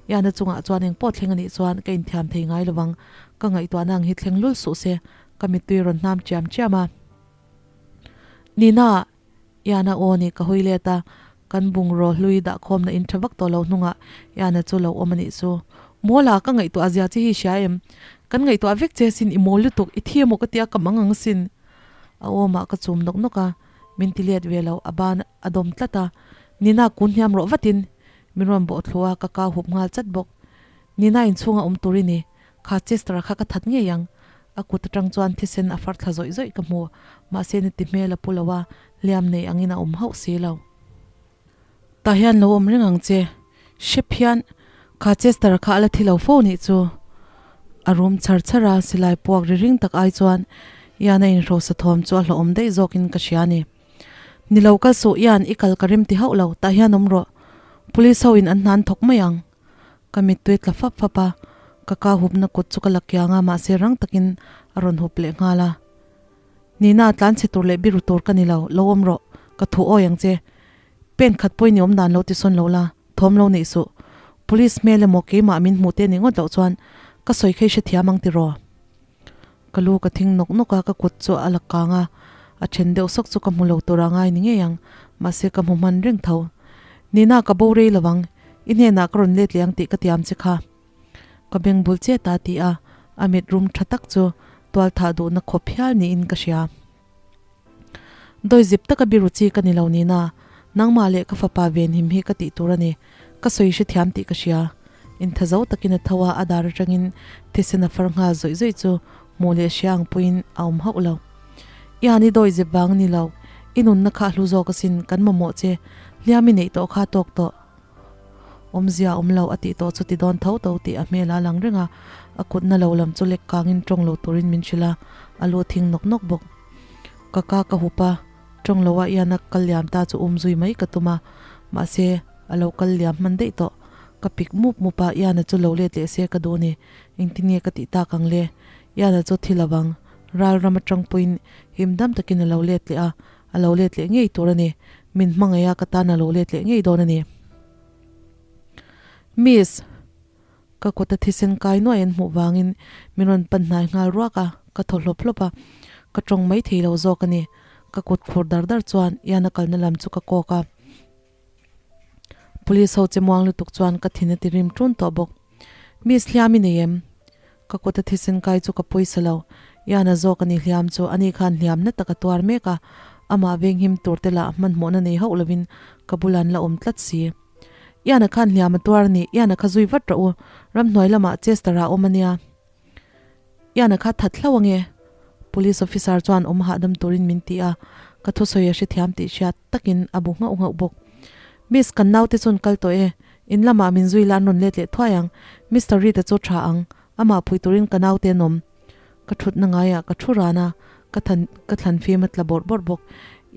Ian-a chungah chuan engpawh thleng a nih chuan ka inthiam thei ngai lovang, ka ngaihtuahna ang hi thleng lul suh se, ka mittui rawn hnam chiam chiam a. Nina, Ian-a aw nih ka hawi let a, kan bungraw hlui dahkhawmna in tha vak tawh lo hnungah Ian-a chu lo awm a nih chu. Mawla, ka ngaihtuah zia che hi hria em? Kan ngaihtuah vek che sin, i mawl lutuk, i thi emaw ka tia ka mang ang sin. A awmah ka chum nawk nawk a, min ti let ve lo, a ban a dawm tlat a. Nina kun hniam rawh vatin min rawn bawh thlu a, ka kau hup nghal chat bawk. Nina inchhunga awm tur i ni, Kha Chester-a kha ka that ngei ang. A kut atang chuan thisen a far thla zawih zawih ka hmu. Mahse ni ti hmel a pu lo a, hliam nei angin a awm hauh si lo. Tah hian lo awm reng ang che. Hrep hian kha Chester-a kha a la thi lo fo nih chu. A rum chhar chhar a, silai puak ri ring tak ai chuan Ian-a inhrosa thawm chu a hlawhawm daih zawkin ka hria a ni. Ni lo kal suh Ian, i kal ka rem ti hauh lo, tah hian awm rawh. Police ho in an hna an thawk mai ang. Ka mittui tla fap fap a, ka ka hupna kut chu ka la kiang a, mahse rang takin a rawn hup leh nghal a. Nina, tlan chhe tur leh biru tur ka ni lo, lo awm rawh, ka thu awi ang che. Pen khat pawhin i awm dan lo ti sawn lo la, thawm lo neih suh. Police hmel emaw keimah min hmuh te ni ngawt loh chuan ka sawi kha i hrethiam ang tiraw? Ka lu ka thing nawk nawk a, ka kut chu a la kang a, a then deuh sawk chu ka hmu lo tur a ngai ni ngei ang, mahse ka hmu hman reng tho. Nina ka bo rei lo ang, i hnenah ka rawn let leh ang tih ka tiam che kha. Ka beng bul chet a ti a, a mit rum tha tak chu tual thah duhna khawp hial niin ka hria. Dawi zip taka biru chi ka ni lo Nina, nangmah leh ka fapa venhim hi ka tih tur a ni, ka sawi hrethiam tih ka hria. Intha zo takin a tho a, a dar atangin thisen a far nghal zawih zawih chu hmuh leh hria ang puiin a awm hauh lo. Ian i dawi zep vang a ni lo, I nunna kha a hlu zawk asin, kan mamawh che. Hliam i neih tawh kha tawk tawh. Awmzia awm lo a tih tawh chu ti dawn tho tho tih a hmel a lang reng a, a kutna lo lam chu lek kangin tawng lo turin min hrilh a, a lu thing nawk nawk bawk. Ka ka ka hup a, tawng lo a ian a kal liam ta chu um zui mai ka tum a, mahse a lo kal liam hman daih tawh. Ka pik mup mup a, Iana chu lo let leh se ka duh ni, engtin nge ka tih tak ang le? Iana chu thi lo ang, ral ram atang pawhin him dam takin a lo let leh a, a lo let leh ngei tur a ni. Min hmangaih a, ka tan a lo let leh ngei dawn a ni. Miss! Ka kut a thisen kai nuai an hmuh vangin min rawn pan hnai nghal ruak a, ka thaw hlawp hlawp a, ka tawng mai thei lo zawk a ni. Ka kut khur dar dar chuan Ian a kalna lam chu ka kawk a. Police ho che muang lutuk chuan ka thin a ti rim ṭun tawh bawk. Miss hliam i nei em? Ka kut a thisen kai chu ka pawisa lo. Ian a zawk a ni hliam chu ani khan hliam na tak a tuar mek a, amah venghim tur te lah hmanhmawhna nei hauh lovin ka bulah an la awm tlat si. Ian a khan hliam a tuar a ni, Ian a kha zui vat rawh u, ramhnuai lamah Chester ah a awm a nia. Ian a kha that hlauh ange? Police officer chuan awm hahdam turin min ti a, ka thusawi a hrethiam tih hriat takin a bu nghauh nghauh bawk. Miss, kan naute chuan kal tawh e, in lamah min zui la an rawn let leh thuai ang, Mister Reed-a chu tha ang, amah phui turin ka naute an awm. Ka thutna ngaiah ka thu ran a, ka than ka thlan fim a tla bawrh bawrh bawk.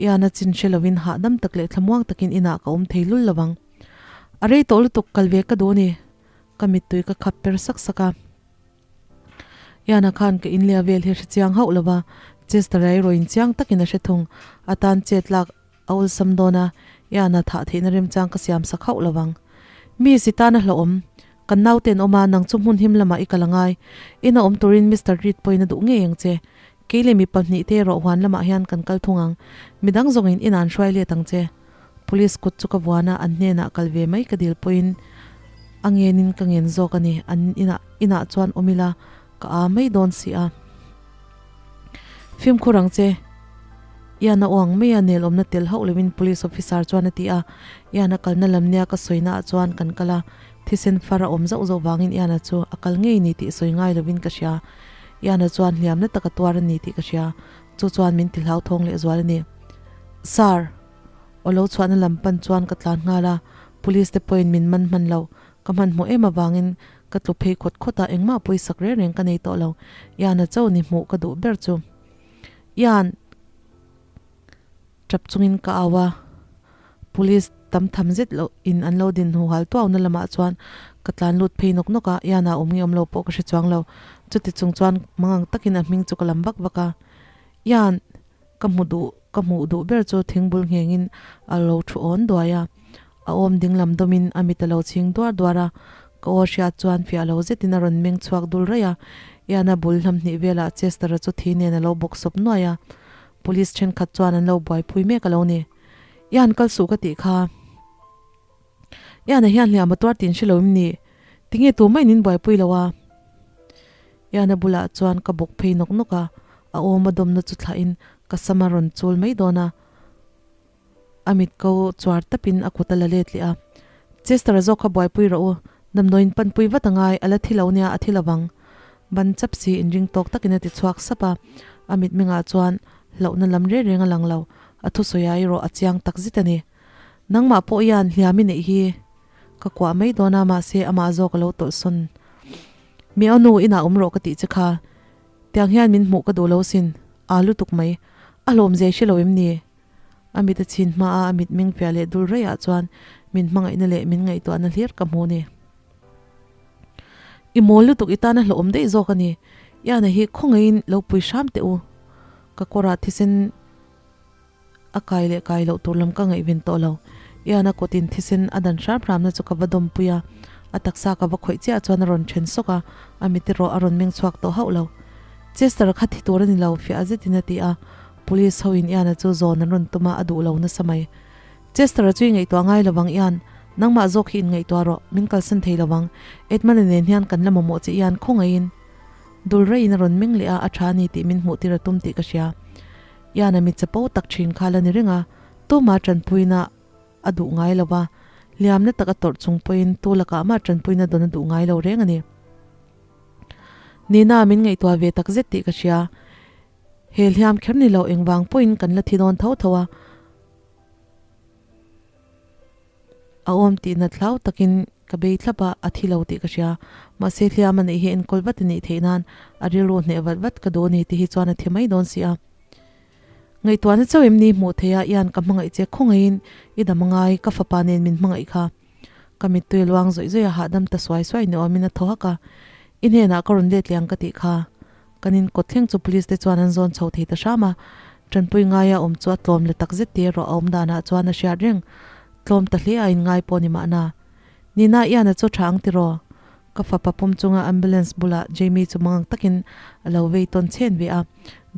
Ian a chin hre lovin hahdam tak leh thlamuang takin inah ka awm thei lul lovang. A rei tawh lutuk kal ve ka duh a ni. Ka mittui ka khap per sak sak a. Iana khan ka inlia vel hi a hre chiang hauh lo va, Chester-a erawh in chiang takin a hre thung. A tan chet lak a awlsam dawn a, Iana thah theihna remchang ka siam sak hauh lo vang. Mi si tan a hlauhawm. Kan naute an awm a, nang chu hmun him lamah i kal a ngai. Ina awm turin Mister Reed pawhin a duh ngei ang che. Kei leh mi pahnih te erawh huan lamah hian kan kal thung ang. Midang zawngin inah an hruai let ang che. Police kut chu ka vuan a, an hnenah kal ve mai ka dil pawhin a ngenin ka ngen zawk a ni. An inah inah chuan awm ila ka aa mai dawn si a. Fimkhur ang che. Ian a uang mai a, nel awmna tel hauh lovin police officer chuan a ti a. Ian a kalna lam nia ka sawina ah chuan kan kal a, thisen far a awm zauh zauh vangin Ian-a chu a kal ngei ni tih sawi ngai lovin ka hria. Ian-a chuan hliamna taka tuar a ni tih ka hria. Chu chuan min ti hlauthawng lehzual a ni. Sir! Aw lo chhuahna lam pan chuan ka tlan nghal a, police te pawhin min man hman lo. Ka hmanhmawh em avangin ka tlu phei khawt khawt a, engmah pawisak reng reng ka nei tawh lo. Ian-a cho ni hmuh ka duh ber chu. Ian! Tap chungin ka au a, police tam tham zet loh in an lo din hnu hal tuau na lamah chuan ka tlan lut phei nawk nawk a, Ian-a awm nge awm lo pawh ka hre chuang lo. Chuti chung chuan mangang takin a hming chu ka lam vak vak a, Ian! Ka hmu duh, ka hmuh duh ber chu thingbul nghengin a lo thu awn duai a, a awm dinglam dawmin a mit a lo chhing duar duar a, ka aw hriat chuan fiah lo zetin a rawn meng chhuak dul raih a, Ian-a bul hlam hnih velah Chester-a chu thi nen a lo bawk sawp nuai a, police thenkhat chuan an lo buaipui mek a lo ni. Ian kal suh ka tih kha. Ian-a hian hliam a tuar tih in hre lo im ni? Tinge tu maiin in buaipui lo a? Ian-a bulah chuan ka bawk phei nawk nawk a, a awm a dawmna chu thlahin ka sam a rawn chul mai dawn a, a mit ko chuar tapin a kut a la let leh a. Chester-a zawk kha buaipui rawh u, damdawiin panpui vat a ngai, a la thi lo nia, a thi lovang. Ban chap si inring tawk takin a ti chhuak sap a, a mitmengah chuan hlauhna lam reng reng a lang lo, a thusawi ah erawh a chiang tak zet a ni. Nangmah pawh hian hliam i neih hi ka kuah mai dawn a, mahse amah zawk a lo tawlh sawn. Mi a nu inah awm rawh ka tih che kha, tiang hian min hmuh ka duh lo sin, aa lutuk mai, a hlawm zai hre lo em ni? A mit a chhin hma a, a mitmeng fiah leh dul raiah chuan min hmangaihna leh min ngaihtuahna hlir ka hmu ni. I mawl lutuk i tan a hlawhawm daih zawk a ni, Iana hi khawngaihin lo pui hram teh u, ka kawrah thisen A kai leh kai loh tur lam ka ngaihven tawh lo. Ian a kawtin thisen a dan hram hramna chu ka va dawmpui a, a taksa ka va khawih chiah chuan a rawn then sawk a, a mit erawh a rawn meng chhuak tawh hauh lo. Chester kha thi tur a ni lo, fiah zetin a ti a. Police hoin Ian-a chu zawn an rawn tum a, a duh lo nasa mai. Chester-a chu i ngaihtuah ngai lovang Ian, nangmah zawk hi inngaihtuah rawh, min kalsan thei lovang. Edmund-a nen hian kan la mamawh che Ian, khawngaihin. Dul raiin a rawn meng leh a, a tha a ni tih min hmuh tir a tum tih ka hria. Ian a mi chapo tak thin kha la ni reng a, tuma tanpuina a duh ngai lo va, hliamna tak a tawrh chung pawhin tu lakah mah tanpuina dawn a duh ngai lo reng a ni. Nina min ngaihtuah ve tak zet tih ka hria. He hliam kher ni lo engvang pawhin kan la thi dawn tho tho a. A awm tih nat hlau takin ka bei thlap a, a thi lo tih ka hria. Mahse hliam a neih hi enkawl vat a nih theih nan a rilru hneh vat vat ka duh a ni tih hi chuan a thi mai dawn si a. Ngaihtuahna chauh em ni hmuh theih a, Ian ka hmangaih che khawngaihin i dam angai, ka fapa nen min hmangaih kha. Ka mittui luang zawih zawih a hahdam ta suai suai ni awmin a thaw hak a, I hnenah ka rawn let leh ang ka tih kha. Kan in kawt thleng chu police te chuan an zawn chho thei ta hram a, tanpui ngaia awm chu a tlawm le tak zet te erawh a awm danah chuan a hriat reng. Tlawm ta hle a in ngai pawh ni mahna. Nina Ian-a chu tha ang tiraw? Ka fapa pawm chunga ambulance bulah Jamie chu mangang takin a lo vei tawn chhen ve a,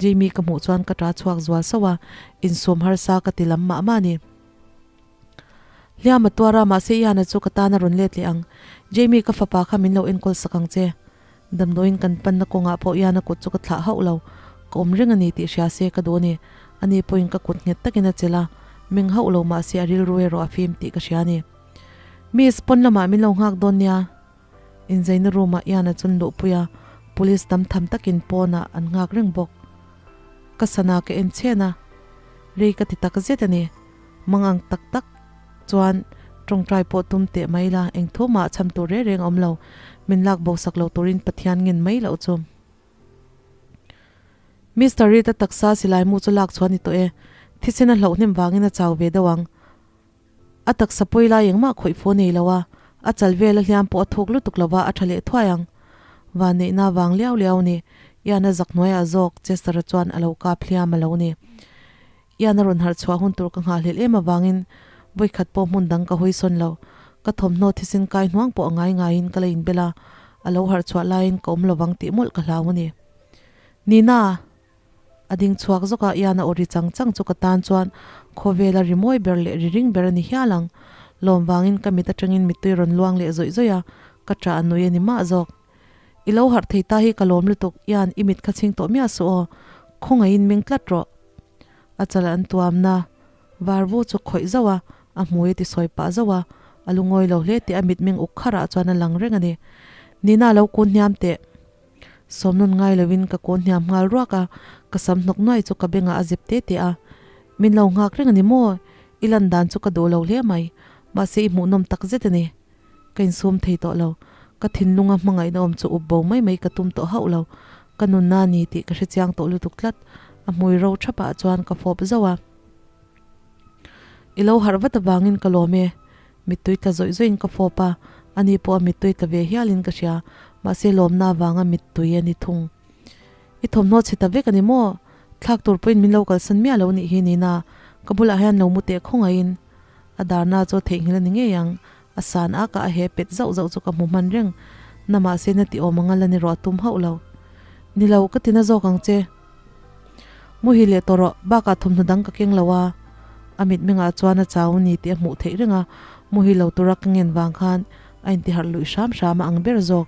Jamie ka hmuh chuan ka ta chhuak zual sauh a, insum harsa ka ti lam mah mah a ni. Hliam a tuar a, mahse Ian-a chu ka tan a rawn let leh ang. Jamie ka fapa kha min lo enkawl sak ang che. Damdawiin kan panna kawngah pawh Ian-a kut chu ka thlah hauh lo. Ka awm reng a ni tih hria se ka duh a ni. Ani pawhin ka kut nghet takin a chelh a, meng hauh lo mahse a rilru erawh a fim tih ka hria a ni. Miss, pawn lamah min lo nghak dawn nia. Inzeina room-ah Ian-a chun luhpui a, police tam tham takin pawnah an nghak reng bawk. Ka sana ka en chhen a, rei ka ti tak zet a ni. Mang ang tak tak chuan tawngtai pawh tum teh mai la, eng thu mah chham tur reng reng a awm lo. Min lak bo sak lo turin Pathian ngen mai loh chu. Mister Reed-a taksa silai mu chu lak chhuah a ni tawh e. Thisen a hlauh hnem vangin a chau ve deuh ang. A taksa pawi lai engmah khawih fo nei lo a, a chal vel a hliam pawh a thuk lutuk lo va, a tha leh thuai ang. Vanneihna vang liau liau a ni. Ian-a zak hnuaiah zawk Chester-a chuan a lo kap hliam a lo ni. Ian a rawn harh chhuah hun tur ka nghahhlelh em avangin vawikhat pawh hmun dang ka hawi sawn lo. Ka thawmhnaw thisen kai hnuang pawh a ngai ngaiin ka la inbel a, a lo harh chhuah laiin ka awm lovang tih mawlh ka hlau a ni. Nina! A ding chhuak zawk a, Ian a aw ri chang chang chu ka tan chuan khawvela ri mawi ber leh ri ring ber a ni hial ang. Lawm vangin ka mit atangin mittui rawn luang leh zawih zawih a, ka ṭah a nui a ni mah zawk. I lo harh thei ta hi ka lawm lutuk, Ian i mit kha chhing tawh miah suh aw, khawngaihin meng tlat rawh. A chal an tuamna var vu chu khawih zauh a, a hmui a ti sawi pah zauh a, a lungawi lo hle tih a mitmeng uk kharah chuan a lang reng a ni. Nina lo kun hniam teh. Sawmnawn ngai lovin ka kawn hniam nghal ruak a, ka sam hnawk nuai chu ka bengah a zep te te a. Min lo nghak reng a ni maw? I lan dan chu ka duh lo hle mai. Mahse i hmuhnawm tak zet a ni. Ka insum thei tawh lo. Ka thinlunga hmangaihna awm chu up bo mai mai ka tum tawh hauh lo. Ka nunna a ni tih ka hrechiang tawh lutuk tlat. A hmui ro thapah chuan ka fawp zauh a. I lo harh vat avangin ka lawm e. Mittui tla zawih zawihin ka fawp a, ani pawh a mittui tla ve hialin ka hria, mahse lawmna avanga mittui a ni thung. I thawmhnaw chhe ta vek a ni maw? Thlak tur pawhin min lo kalsan miah lo nih hi Nina, ka bulah hian lo mu teh khawngaihin. A darna chu a theihnghilh a ni ngei ang, a san ak a, a he pet zauh zauh chu ka hmu hman reng. Na mahse na ti awm anga la ni rawh a tum hauh lo. Ni lo, ka ti na zawk ang che. Muhil leh tawh rawh, bakah thawmhnaw dang ka keng lo a. A mitmengah chuan a chau ni tih a hmuh theih reng a, muhil lo tura ka ngen vang khan a intiharh luih hram hram a ang ber zawk.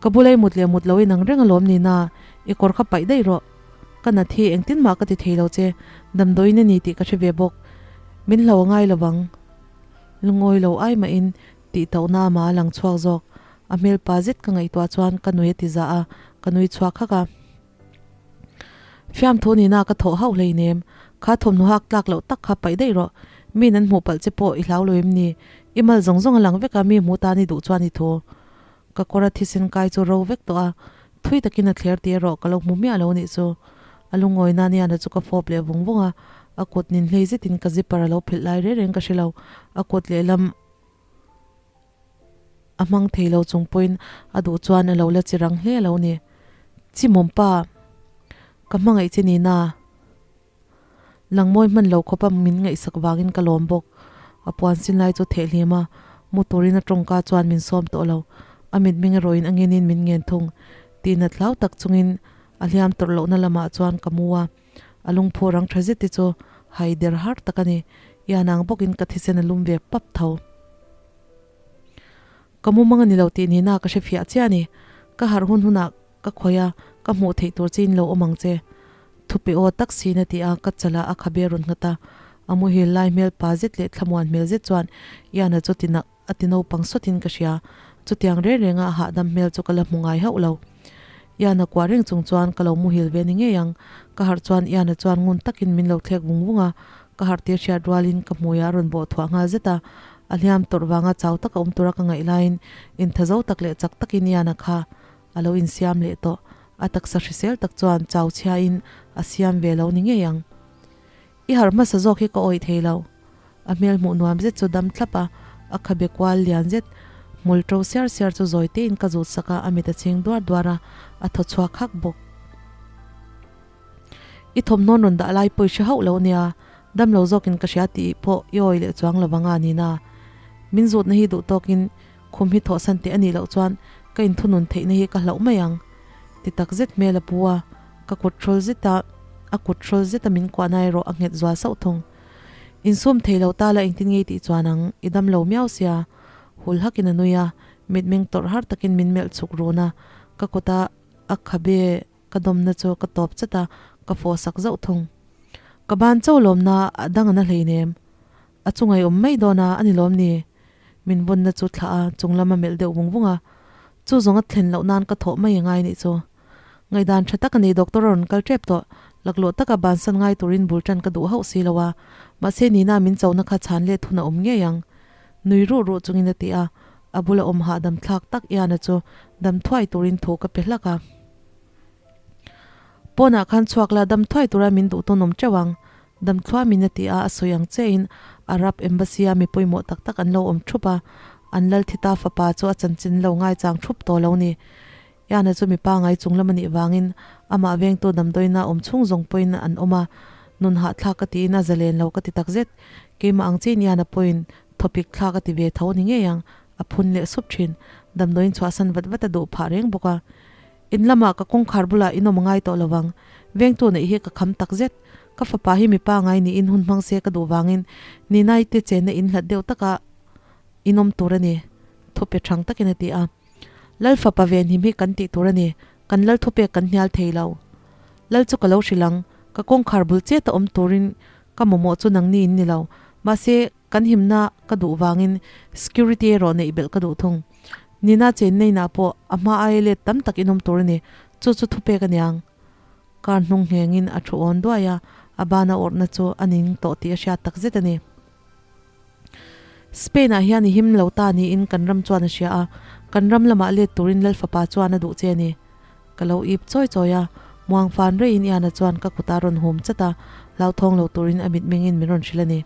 Ka bula i mut leh mut lo inang reng alawm ni na, i kawr kha paih daih rawh. Ka nat hi engtin mah ka ti thei lo che, damdawiin a ni tih ka hre ve bawk. Min hlo a ngai lo vang. Lungawi lo ai mahin tih tauhna ama a lang chhuak zawk. A hmel pa zet ka ngaihtuah chuan ka nui a ti za a, ka nui chhuak hak a. Fiamthu nina ka thawh hauh hleinem, kha thawmhnaw hak tlak loh tak kha paih daih rawh. Min an hmuh palh che pawh i hlau lo em ni? I mal zawng zawng a lang vek a, mi hmu tan i duh chuan i thu. Ka kawr a thisen kai chu ro vek tawh a, thui takin a thler tih erawh ka lo hmu miah lo nih chu. A lungawi nan hian a chu ka fawp leh vung vung a, a kut nin hlei zetin ka zipper a lo phelh lai reng reng ka hre lo. A kut lehlam a hmang thei lo chung pawhin a duh chuan a lo la chi rang hle lo ni. Chimawm pa, ka hmangaih che nina. Langmawi hman lo khawpa min ngaihsak vangin ka lawm bawk. A puan sin lai chu theh hlim a, mu turin a tawngka chuan min sawm tawh lo. A mitmeng erawhin a ngenin min ngen thung. Tihnat hlau tak chungin a hliam tawrh lohna lamah chuan ka mu a. A lungphu rang tha zet te chu hai der har tak a ni. Ian ang bawkin ka thisen a lum ve pap tho. Ka mumang a ni lo tih nihna ka hre fiah chiah a ni. Ka harh hun hunah ka khawih a, ka hmuh theih tur chiin lo awm ang che. Thupe aw tak siin a ti a, ka chalah a khabe rawn nghat a. A muhil lai hmel pa zet leh thlamuan hmel zet chuan Ian-a chu ti nak a ti naupang sawtin ka hria. Chutiang reng renga a hahdam hmel chu ka la hmu ngai hauh lo. Ian-a kuah reng chung chuan ka lo muhil ve ni ngei ang. Ka harh chuan Ian-a chuan ngun takin min lo thlek vung vung a. Ka harh tir hriat rualin ka hmuiah a rawn bawh thuah nghal zet a, a hliam tawrh vanga chau taka awm tura ka ngaih laiin inthazo tak leh chak takin Ian-a kha a lo insiam leh tawh. A taksa hrisel tak chuan chau chhiain a siam ve lo ni ngei ang. I harh hmasa zawk hi ka awih thei lo. A hmel hmuh nuam zet chu dam thlap a, a khabe kual lian zet hmul to siar siar chu zawi tein ka zut sak a, a mit a chhing duar duar a, a thaw chhuak hak bawk. I thawmhnawn rawn dah lai pawh i hre hauh lo nia, dam lo zawkin ka hria tih pawh i awi leh chuang lo vang a nina. Min zutna hi duh tawkin khum hi thawhsan teh a nih loh chuan ka inthunun theihna hi ka hlauh mai ang. Ti tak zet hmel a pu a, ka kut hrawl zeta a kut hrawl zeta min kuahna erawh a nghet zual sauh thung. Insum thei lo ta la engtin ngei tih chuan ang, i dam lo miau sia. Hul hakin a nui a, mitmeng tawrh har takin min melh chhuk run a, ka kuta a khabe ka dawmna chu ka tawp chat a, ka fawh sak zauh thung. Ka ban cho lawmna a dang a na hleinem. A chungai awm mai dawn a, a ni lawm ni? Min vawnna chu thlah a, chung lam a melh deuh vung vung a. Chu zawng a thlen loh nan ka thawh mai a ngai nih chu. Ngaihdan tha tak a ni, doctor a rawn kal tep tawh. Laklawh taka bansan ngai turin bul tan ka duh hauh si lo a, mahse Nina min chona kha chhan let hun a awm ngei ang. Nui ruh ruh chungin a ti a, a bula awm hahdam thlak tak Iana chu dam thuai turin thu ka pe hlak a. Pawnah khan chhuak la dam thuai tura min duh tawn awm teuh ang. Dam thluamin a ti a, a sawi ang chiahin Arab Embassy a mi pawimawh tak tak an lo awm thup a, an lal thi ta fapa chu a chanchin lo ngaichang thup tawh lo ni. Iana chu mi pangai chung lam a nih vangin amah vengtu damdawiina awm chhung zawng pawhin an awm a, nun hahthlak ka tiin a zalen lo ka ti takzet. Keimah ang chiahin Iana pawhin thawpik thlak a ti ve tho ni ngei ang, a phun leh sup thin. Damdawiin chhuahsan vat vat a duh phah reng bawk a. In lamah ka kawngkhar bulah in awm ngai tawh lo vang. Vengtu neih hi ka kham takzet. Ka fapa hi mipa ngai niin hun hmang se ka duh vangin Ninai te chenna in hlat deuh taka in awm tur a ni, thupe thang takin a ti a. Lal fapa venhim hi kan tih tur a ni, kan lal thupek kan hnial thei lo. Lal chu ka lo hrilh ang, ka kawngkhar bul chet a awm turin ka mamawh chu nangni in ni lo. Mahse, kan himna ka duh vangin security erawh neih belh ka duh thung. Nina chenna inah pawh a hma aia let tam tak in awm tur a ni, chu chu thupek a niang. Car hnung nghengin a thu awn duai a, a bana awrhna chu a ning tawh tih a hriat takzet a ni. Spain ah hian i him lo ta niin kan ram chuan a hria a, kan ram lamah let turin Lal Fapa chuan a duh che a ni. Ka lo ip chawi chawi a, muang fan reiin Iana chuan ka kut a rawn hum chat a, hlauthawng lo turin a mitmengin min rawn hrilh a ni.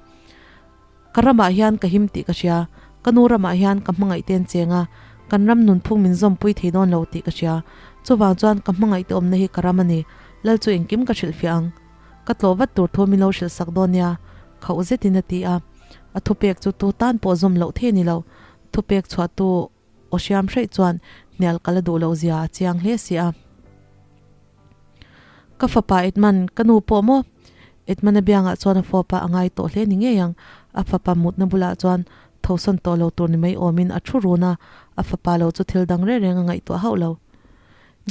Ka ramah hian ka him tih ka hria, ka nu ramah hian ka hmangaih te an cheng a, kan ram nunphung min zawmpui thei dawn lo tih ka hria, chuvang chuan ka hmangaih te awmna hi ka ram a ni, Lal chu engkim ka hrilhfiah ang. Ka tlawh vat tur thu min lo hrilh sak dawn nia, khauh zetin a ti a. A thupek chu tu tan pawh zawm loh thei a ni lo. Thupek chhuahtu aw hriam hreih chuan hnial ka la duh loh zia a chiang hle si a. Ka fapa Edmund, ka nu pawh maw? Edmund-a biangah chuan a fawp a, a ngai tawh hle ni ngei ang. A fapa mutna bulah chuan thosawn tawh lo tur ni mai awmin a thu run a, a fapa lo chu thil dang reng reng a ngaihtuah hauh lo.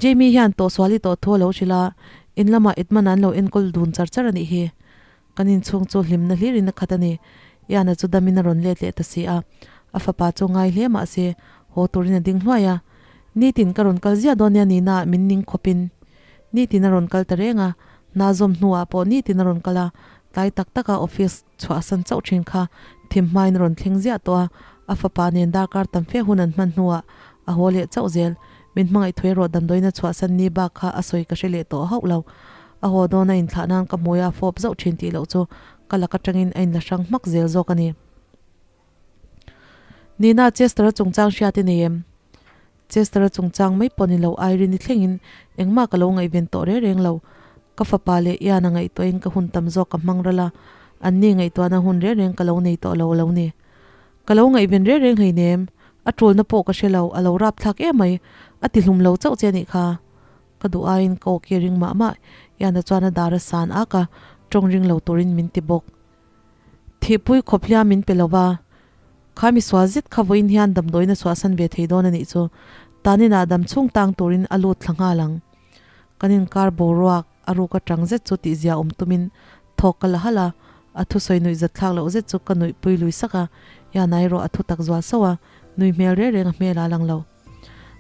Jamie hian tawhsuali tawh thu a lo hrilh a, in lamah Edmund an lo enkawl dun char char a nih hi. Kan inchhung chu hlimna hlirin a khat a ni. Ian-a chu damin a rawn let leh ta si a, a fapa chu ngai hle mah se, haw turin a ding hluai a. Nitin ka rawn kal ziah dawn nia Nina min ning khawpin. Nitin a rawn kal ta reng a, hna zawm hnuah pawh nitin a rawn kal a, tlai tak taka office chhuahsan chauh thin kha thim hmain a rawn thleng ziah tawh a, a fapa nen darkar tam fe hun an hman hnuah a haw leh chauh zel. Min hmangaih thuai rawh damdawiin a chhuahsan ni bak kha a sawi ka hre leh tawh hauh lo. A haw dawn a inthlah nan ka hmui a fawp zauh thin tih loh chu ka lak atangin a inla hrang hmak zel zawk a ni. Nina, Chester-a chungchang hriat i nei em? Chester-a chungchang mai pawh ni lo Irene-i thlengin engmah ka lo ngaihven tawh reng reng lo. Ka fapa leh Ian-a ngaihtuahin ka hun tam zawk ka hmang ral a, anni ngaihtuahna hun reng reng ka lo nei tawh lo lo ni. Ka lo ngaihven reng reng hleinem, a tulna pawh ka hre lo, a lo rapthlak em mai, a ti hlum lo chauh che a nih kha. Ka duh aiin ka awki ring mah mah, Ian-a chuan a dar a san ak a, tawng ring lo turin min ti bawk. Thihpui khawp hliam min pe lo va, kha mi sual zet kha vawiin hian damdawiin a chhuahsan ve thei dawn a nih chu, tanin ah dam chhung tang turin a lut thla nghal ang. Kan inkar boruak a ruk atang zet chu tihzia awm tumin thawk ka la halh a, a thusawi nuih zat thlak loh zet chu ka nuih pui lui sak a, Ian-a erawh a thu tak zual sauh a, nui hmel reng reng a hmel ah a lang lo.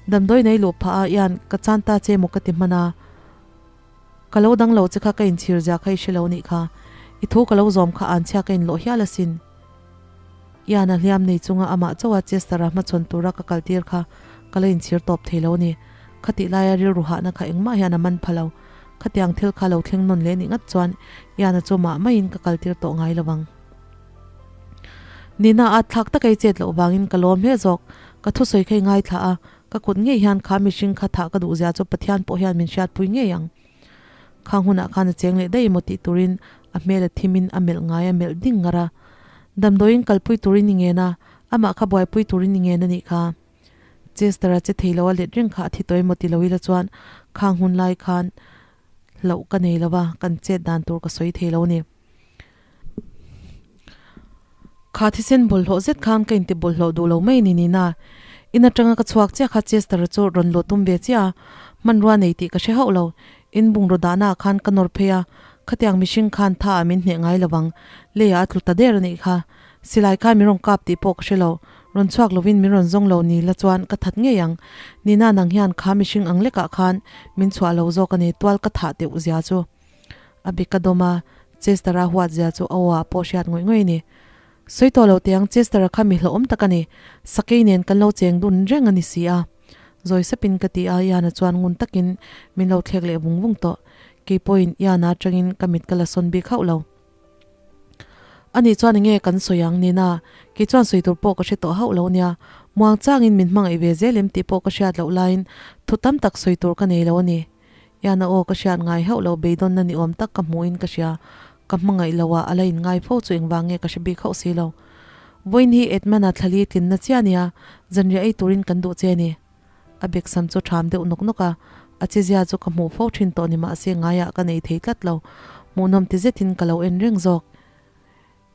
Damdawiin a i luh phah a, Ian, ka chan ta che maw ka ti hman a, ka lo dang lo che kha ka inchhir zia kha i hre lo nih kha. I thu ka lo zawm kha anchhia ka inlawh hial asin. Ian a hliam nei chunga amah chauha Chester-a hmachhawn tura ka kaltir kha ka la inchhir tawp thei lo a ni. Khatih laia rilru hahna kha engmah hian a man pha lo. Khatiang thil kha lo thleng nawn leh nih ngat chuan Ian-a chu mah maiin ka kaltir tawh ngai lo ang. Nina a thlak taka i chet loh vangin ka lawm hle zawk. Ka thusawi kha i ngaithla a, ka kut ngei hian kha mihring kha thah ka duhzia chu Pathian pawh hian min hriatpui ngei ang. Khang hunah khan a cheng leh daih emaw tih turin a hmel a thimin a melh ngai a melh ding ngar a. Damdawiin kalpui turin i ngen a, amah kha buaipui turin i ngen a nih kha. Chester-a che thei lo a let reng kha a thi tawh emaw ti lo ila chuan khang hun lai khan hlauh ka nei lo va, kan chet dan tur ka sawi thei lo a ni. Kha thisen bawlhhlawh zet khan ka inti bawlhhlawh duh lo mai a ni nina. In atanga ka chhuak chiah kha Chester-a chu rawn luh tum ve chiah a, hmanrua nei tih ka hre hauh lo. In bungraw dahnaah khan ka nawr phei a, khatiang mihring khan tha ah min hneh ngai lo vang. Leiah a tlu ta der a nih kha. Silai khan min rawn kap tih pawh ka hre lo. Rawn chhuak lovin min rawn zawng lo ni la chuan ka that ngei ang. Nina nang hian kha mihring ang lekah khan min chhuah lo zawk a ni, tual ka thah teuh zia chu. A bik ka dawm a, Chester-a huat zia chu a aw-ah pawh hriat ngawih ngawih a ni. Sawi tawh lo teh ang, Chester-a kha mi hlauhawm tak a ni. Sakei nen kan lo cheng dun reng a ni si a. Zawi sapin ka ti a, Ian-a chuan ngun takin min lo thlek leh vung vung tawh. Kei pawhin Ian-a atangin ka mit ka la sawn bik hauh lo. Ani chuan enge kan sawi ang Nina, kei chuan sawi tur pawh ka hre tawh hauh lo nia. Muang changin min hmangaih ve zel em tih pawh ka hriat loh laiin thu tam tak sawi tur ka nei lo a ni. Ian-a aw ka hriat ngai hauh lo beidawnna ni awm tak ka hmuhin ka hria. Ka hmangaih lo a, a la inngai fo chu engvang nge ka hre bik hauh si lo. Vawiin hi Edmund-a thlali tlinna chiah ania, zanriah ei turin kan duh che a ni. A beksam chu ṭham deuh nawk nawk a, a chezia chu ka hmuh fo ṭhin tawh ni mahse ngaiah ka nei thei tlat lo. Hmuhnawm ti zetin ka lo en reng zawk.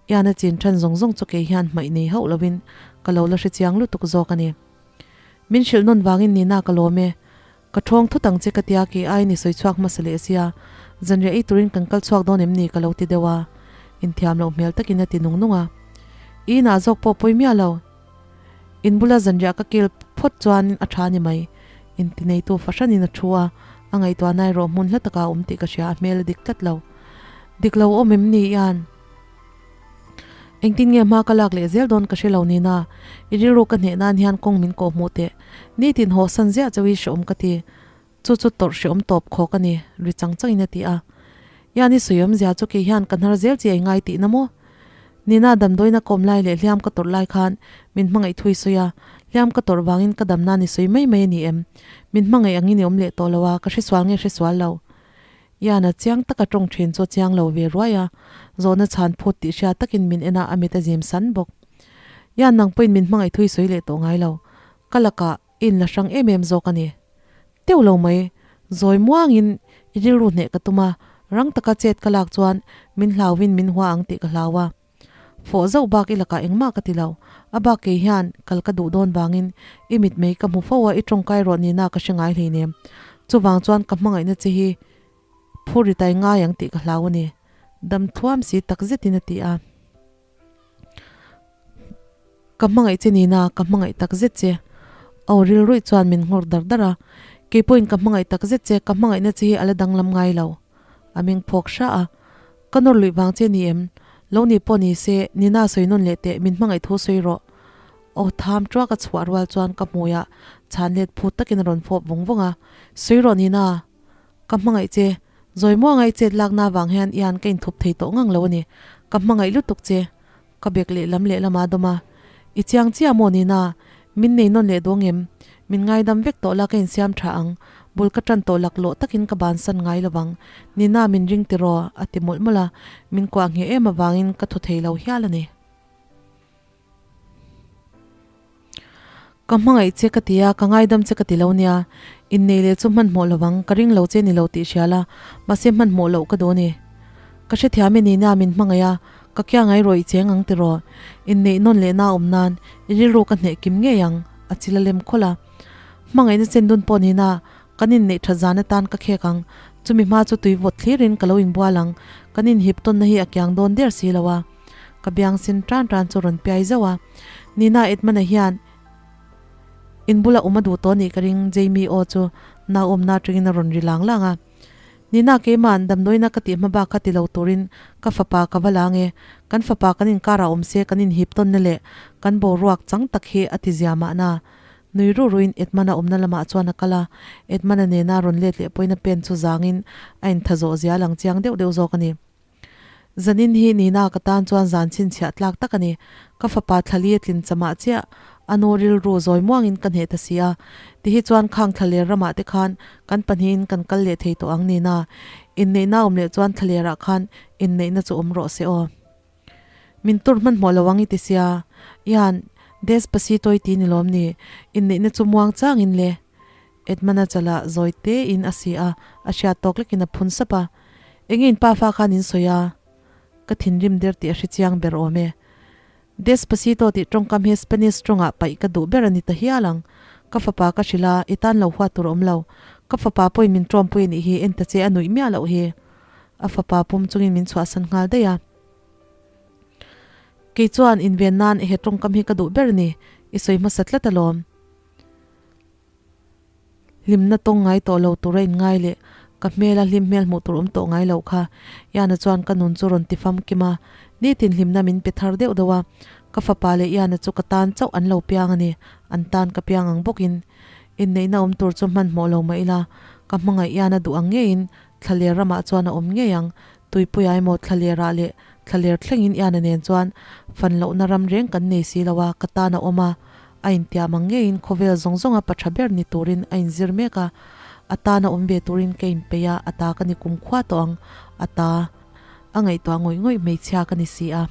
Ian-a chin ṭhan zawng zawng chu kei hian hmaih nei hauh lovin ka lo la hre chiang lutuk zawk a ni. Min hrilh nawn vangin Nina ka lawm e. Ka ṭhawng thut ang che ka tia kei aiin i sawi chhuak hmasa leh sia, zanriah ei turin kan kal chhuak dawn em ni ka lo ti deuh a, inthiam loh hmel takin a ti nung nung a. I inah zawk pawh pawi miah lo. In bula zanriah ka kil phawt chuan a ṭha ni mai. Intineitu fahranin a thu a, a ngaihtuahna erawh hmun hla takah a awm tih ka hria, a hmel a dik tlat lo. Dik lo awm em ni Ian? Engtin nge hma ka lak leh zel dawn ka hre lo nina, i rilru ka hneh nan hian kawng min kawh hmuh teh. Nitin haw san ziah chauh i hreawm ka ti. Chu chu tawrh hreawm tawp khawk a ni, ri chang changin a ti a. Ian i sawiawm zia chu kei hian ka hnar zel chi ai ngai tihna maw? Nina damdawiina kawm lai leh hliam ka tawrh lai khan min hmangaih thui sawi a, hliam ka tawrh vangin ka dam nan i sawi mai mai a ni em? Min hmangaih angin i awm leh tawh lo a, ka hresual nge hresual lo? Ian-a chiang taka tawng thin chu a chiang lo ve ruai a, zawhna chhan phut tih hria takin min en a, a mit a zim san bawk. Ian nang pawhin min hmangaih thui sawi leh tawh ngai lo. Ka lakah i inla hrang em em zawk a ni. Teuh lo mai, zawi muangin i rilru hneh ka tum a, rang taka chet ka lak chuan min hlauhin min hua ang tih ka hlau a. Fawh zauh bak i lakah engmah ka ti lo. A bak kei hian kal ka duh dawn vangin i mitmei ka hmu fo a, i tawngkai rawh nina ka hre ngai hleinem. Chuvang chuan ka hmangaihna che hi phur ri tai ngai ang tih ka hlau a ni. Dam thluam si tak zetin a ti a. Ka hmangaih che nina ka hmangaih tak zet che. Aw rilruih chuan min nghawr dar dar a. Kei pawhin ka hmangaih tak zet che, ka hmangaihna che hi a la danglam ngai lo. A meng phawk hra a. Ka nawr luih vang che ni em? Lo ni pawh ni se, Nina sawi nawn leh teh, min hmangaih thu sawi rawh. Aw tham tuak a chhuah rual chuan ka hmuiah chhan let phut takin a rawn fawp vung vung a. Sawi rawh Nina, ka hmangaih che. Zawi muanga i chet lakna avang hian Ian ka inthup thei tawh ngang lo a ni. Ka hmangaih lutuk che. Ka bek lehlam lehlam a dawm a. I chiang chiah maw Nina? Min nei nawn leh duang em? Min ngaidam vek tawh la ka insiam tha ang. Bul ka tan tawh laklawh takin ka bansan ngai lovang. Nina min ring tiraw? A ti mawlh mawlh a. Min kuah ngheh em avangin ka thaw thei lo hial a ni. Ka hmangaih che ka ti a, ka ngaidam che ka ti lo nia. Innei leh chu hmanhmawh lovang, ka ring lo che ni lo tih hria la, mahse hmanhmawh loh ka duh a ni. Ka hrethiam e Nina min hmangaih a, ka kia ngai rawih cheng ang tiraw. Inneih nawn leh na awm nan i rilru ka hneh kim ngei ang, a chil a lem khawlh a. Hmangaihna chen dun pawh Nina, kan inneih that zan atan ka khek ang, chumi hma chu tui vawt thlirin ka lo inbual ang, kan inhip tawnna hi a kiang dawn der si lo a. Ka biang sin tan tan chu rawn piai zauh a. Nina Edmund-a hian in bula awm a duh tawh anih ka ring, Jamie aw chu nau awmna atangin a rawn ri lang lang a. Nina keima'n damdawiina ka tih hma bak kha ti lo turin ka fapa ka va la nge, kan fapa kan inkarah awm se kan inhip tawnna leh kan boruak chang tak hi a ti zia mahna. Nui ru ruin Edmund-a awmna lamah chuan a kal a, Edmund-a nena rawn let leh pawhin a pen chu zangin a intha zawh zia a lang chiang deuh deuh zawk a ni. Zanin hi Nina ka tan chuan zan chhinchhiah tlak tak a ni. Ka fapa thlali a tlin chamah chiah a nu rilru zawi muangin ka hneh ta si a. Tihi chuan khang thlaler ramah te khan kan pahnihin kan kal leh thei tawh ang Nina. Inneihna awm leh chuan thlalerah khan inneihna chu awm rawh se aw. Min tur hmanhmawh lo ang i ti sia. Ian, Despacito i ti ni lawm ni? Inneihna chu muang changin le. Edmund-a chalah zawi tein a si a, a hriat tawk lekin a phun sap a. Enge in pafa khan in sawi a? Ka thinrim der tih a hre chiang ber awm e. Despacito tih tawngkam hi Spanish tawngah paih ka duh ber a ni ta hial ang. Ka fapa ka hrilh a, i tan lo huat tur a awm lo. Ka fapa pawhin min tawmpui a nih hi, en ta che a nuih miah loh hi. A fapa pum chungin min chhuahsan nghal daih a. Kei chuan inven nan he tawngkam hi ka duh ber a ni, i sawi hmasa tlat alawm. Hlimna tawng ngai tawh lo tura in ngai leh ka hmela hlim hmel hmuh tur awm tawh ngai loh kha. Iana chuan ka nun chu rawn ti famkim a, nitin hlimna min pe thar deuh deuh a. Ka fapa leh Iana chu ka tan chauh an lo piang a ni, an tan ka piang ang bawkin. Inneihna awm tur chu hmanhmawh lo mah ila, ka hmangaih Iana duh ang ngeiin Thlaler ramah chuan a awm ngei ang. Tuipuia emaw Thlalerah leh Thlaler thlengin Iana nen chuan fan lohna ram reng kan nei si lo a, ka tan a awm a. A intiam ang ngeiin khawvel zawng zawnga pa tha ber ni turin a inzir mek a. A tan a awm ve turin ka inpeih a, a ta ka ni kumkhua tawh ang. A ta. A ngaihtuah ngawih ngawih hmeichhia ka ni si a.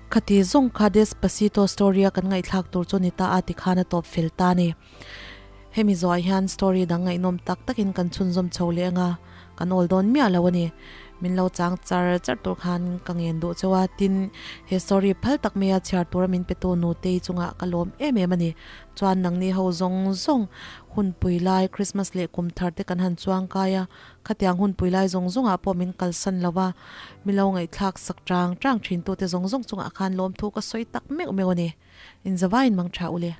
Khati zawng kha Despacito story-a kan ngaihthlak tur chu ni ta a tikhan a tawp fel ta a ni. Hemi zawhah hian story dang ngaihnawm tak takin kan chhunzawm chho leh anga kan awl dawn miah lo a ni. Min lo chang char char tur khan ka ngen duh cheu a, tin he story phal tak maia chhiar tura min petu Nutei chungah ka lawm em em a ni. Chuan nangni ho zawng zawng hunpui lai Christmas leh kum thar te kan han chuang kai a, khatiang hunpui lai zawng zawngah pawh min kalsan lo va, mi lo ngaihthlak sak chang chang thin tute zawng zawng chungah khan lawmthu ka sawi tak meuh meuh a ni. Inzavaiin mang tha u le.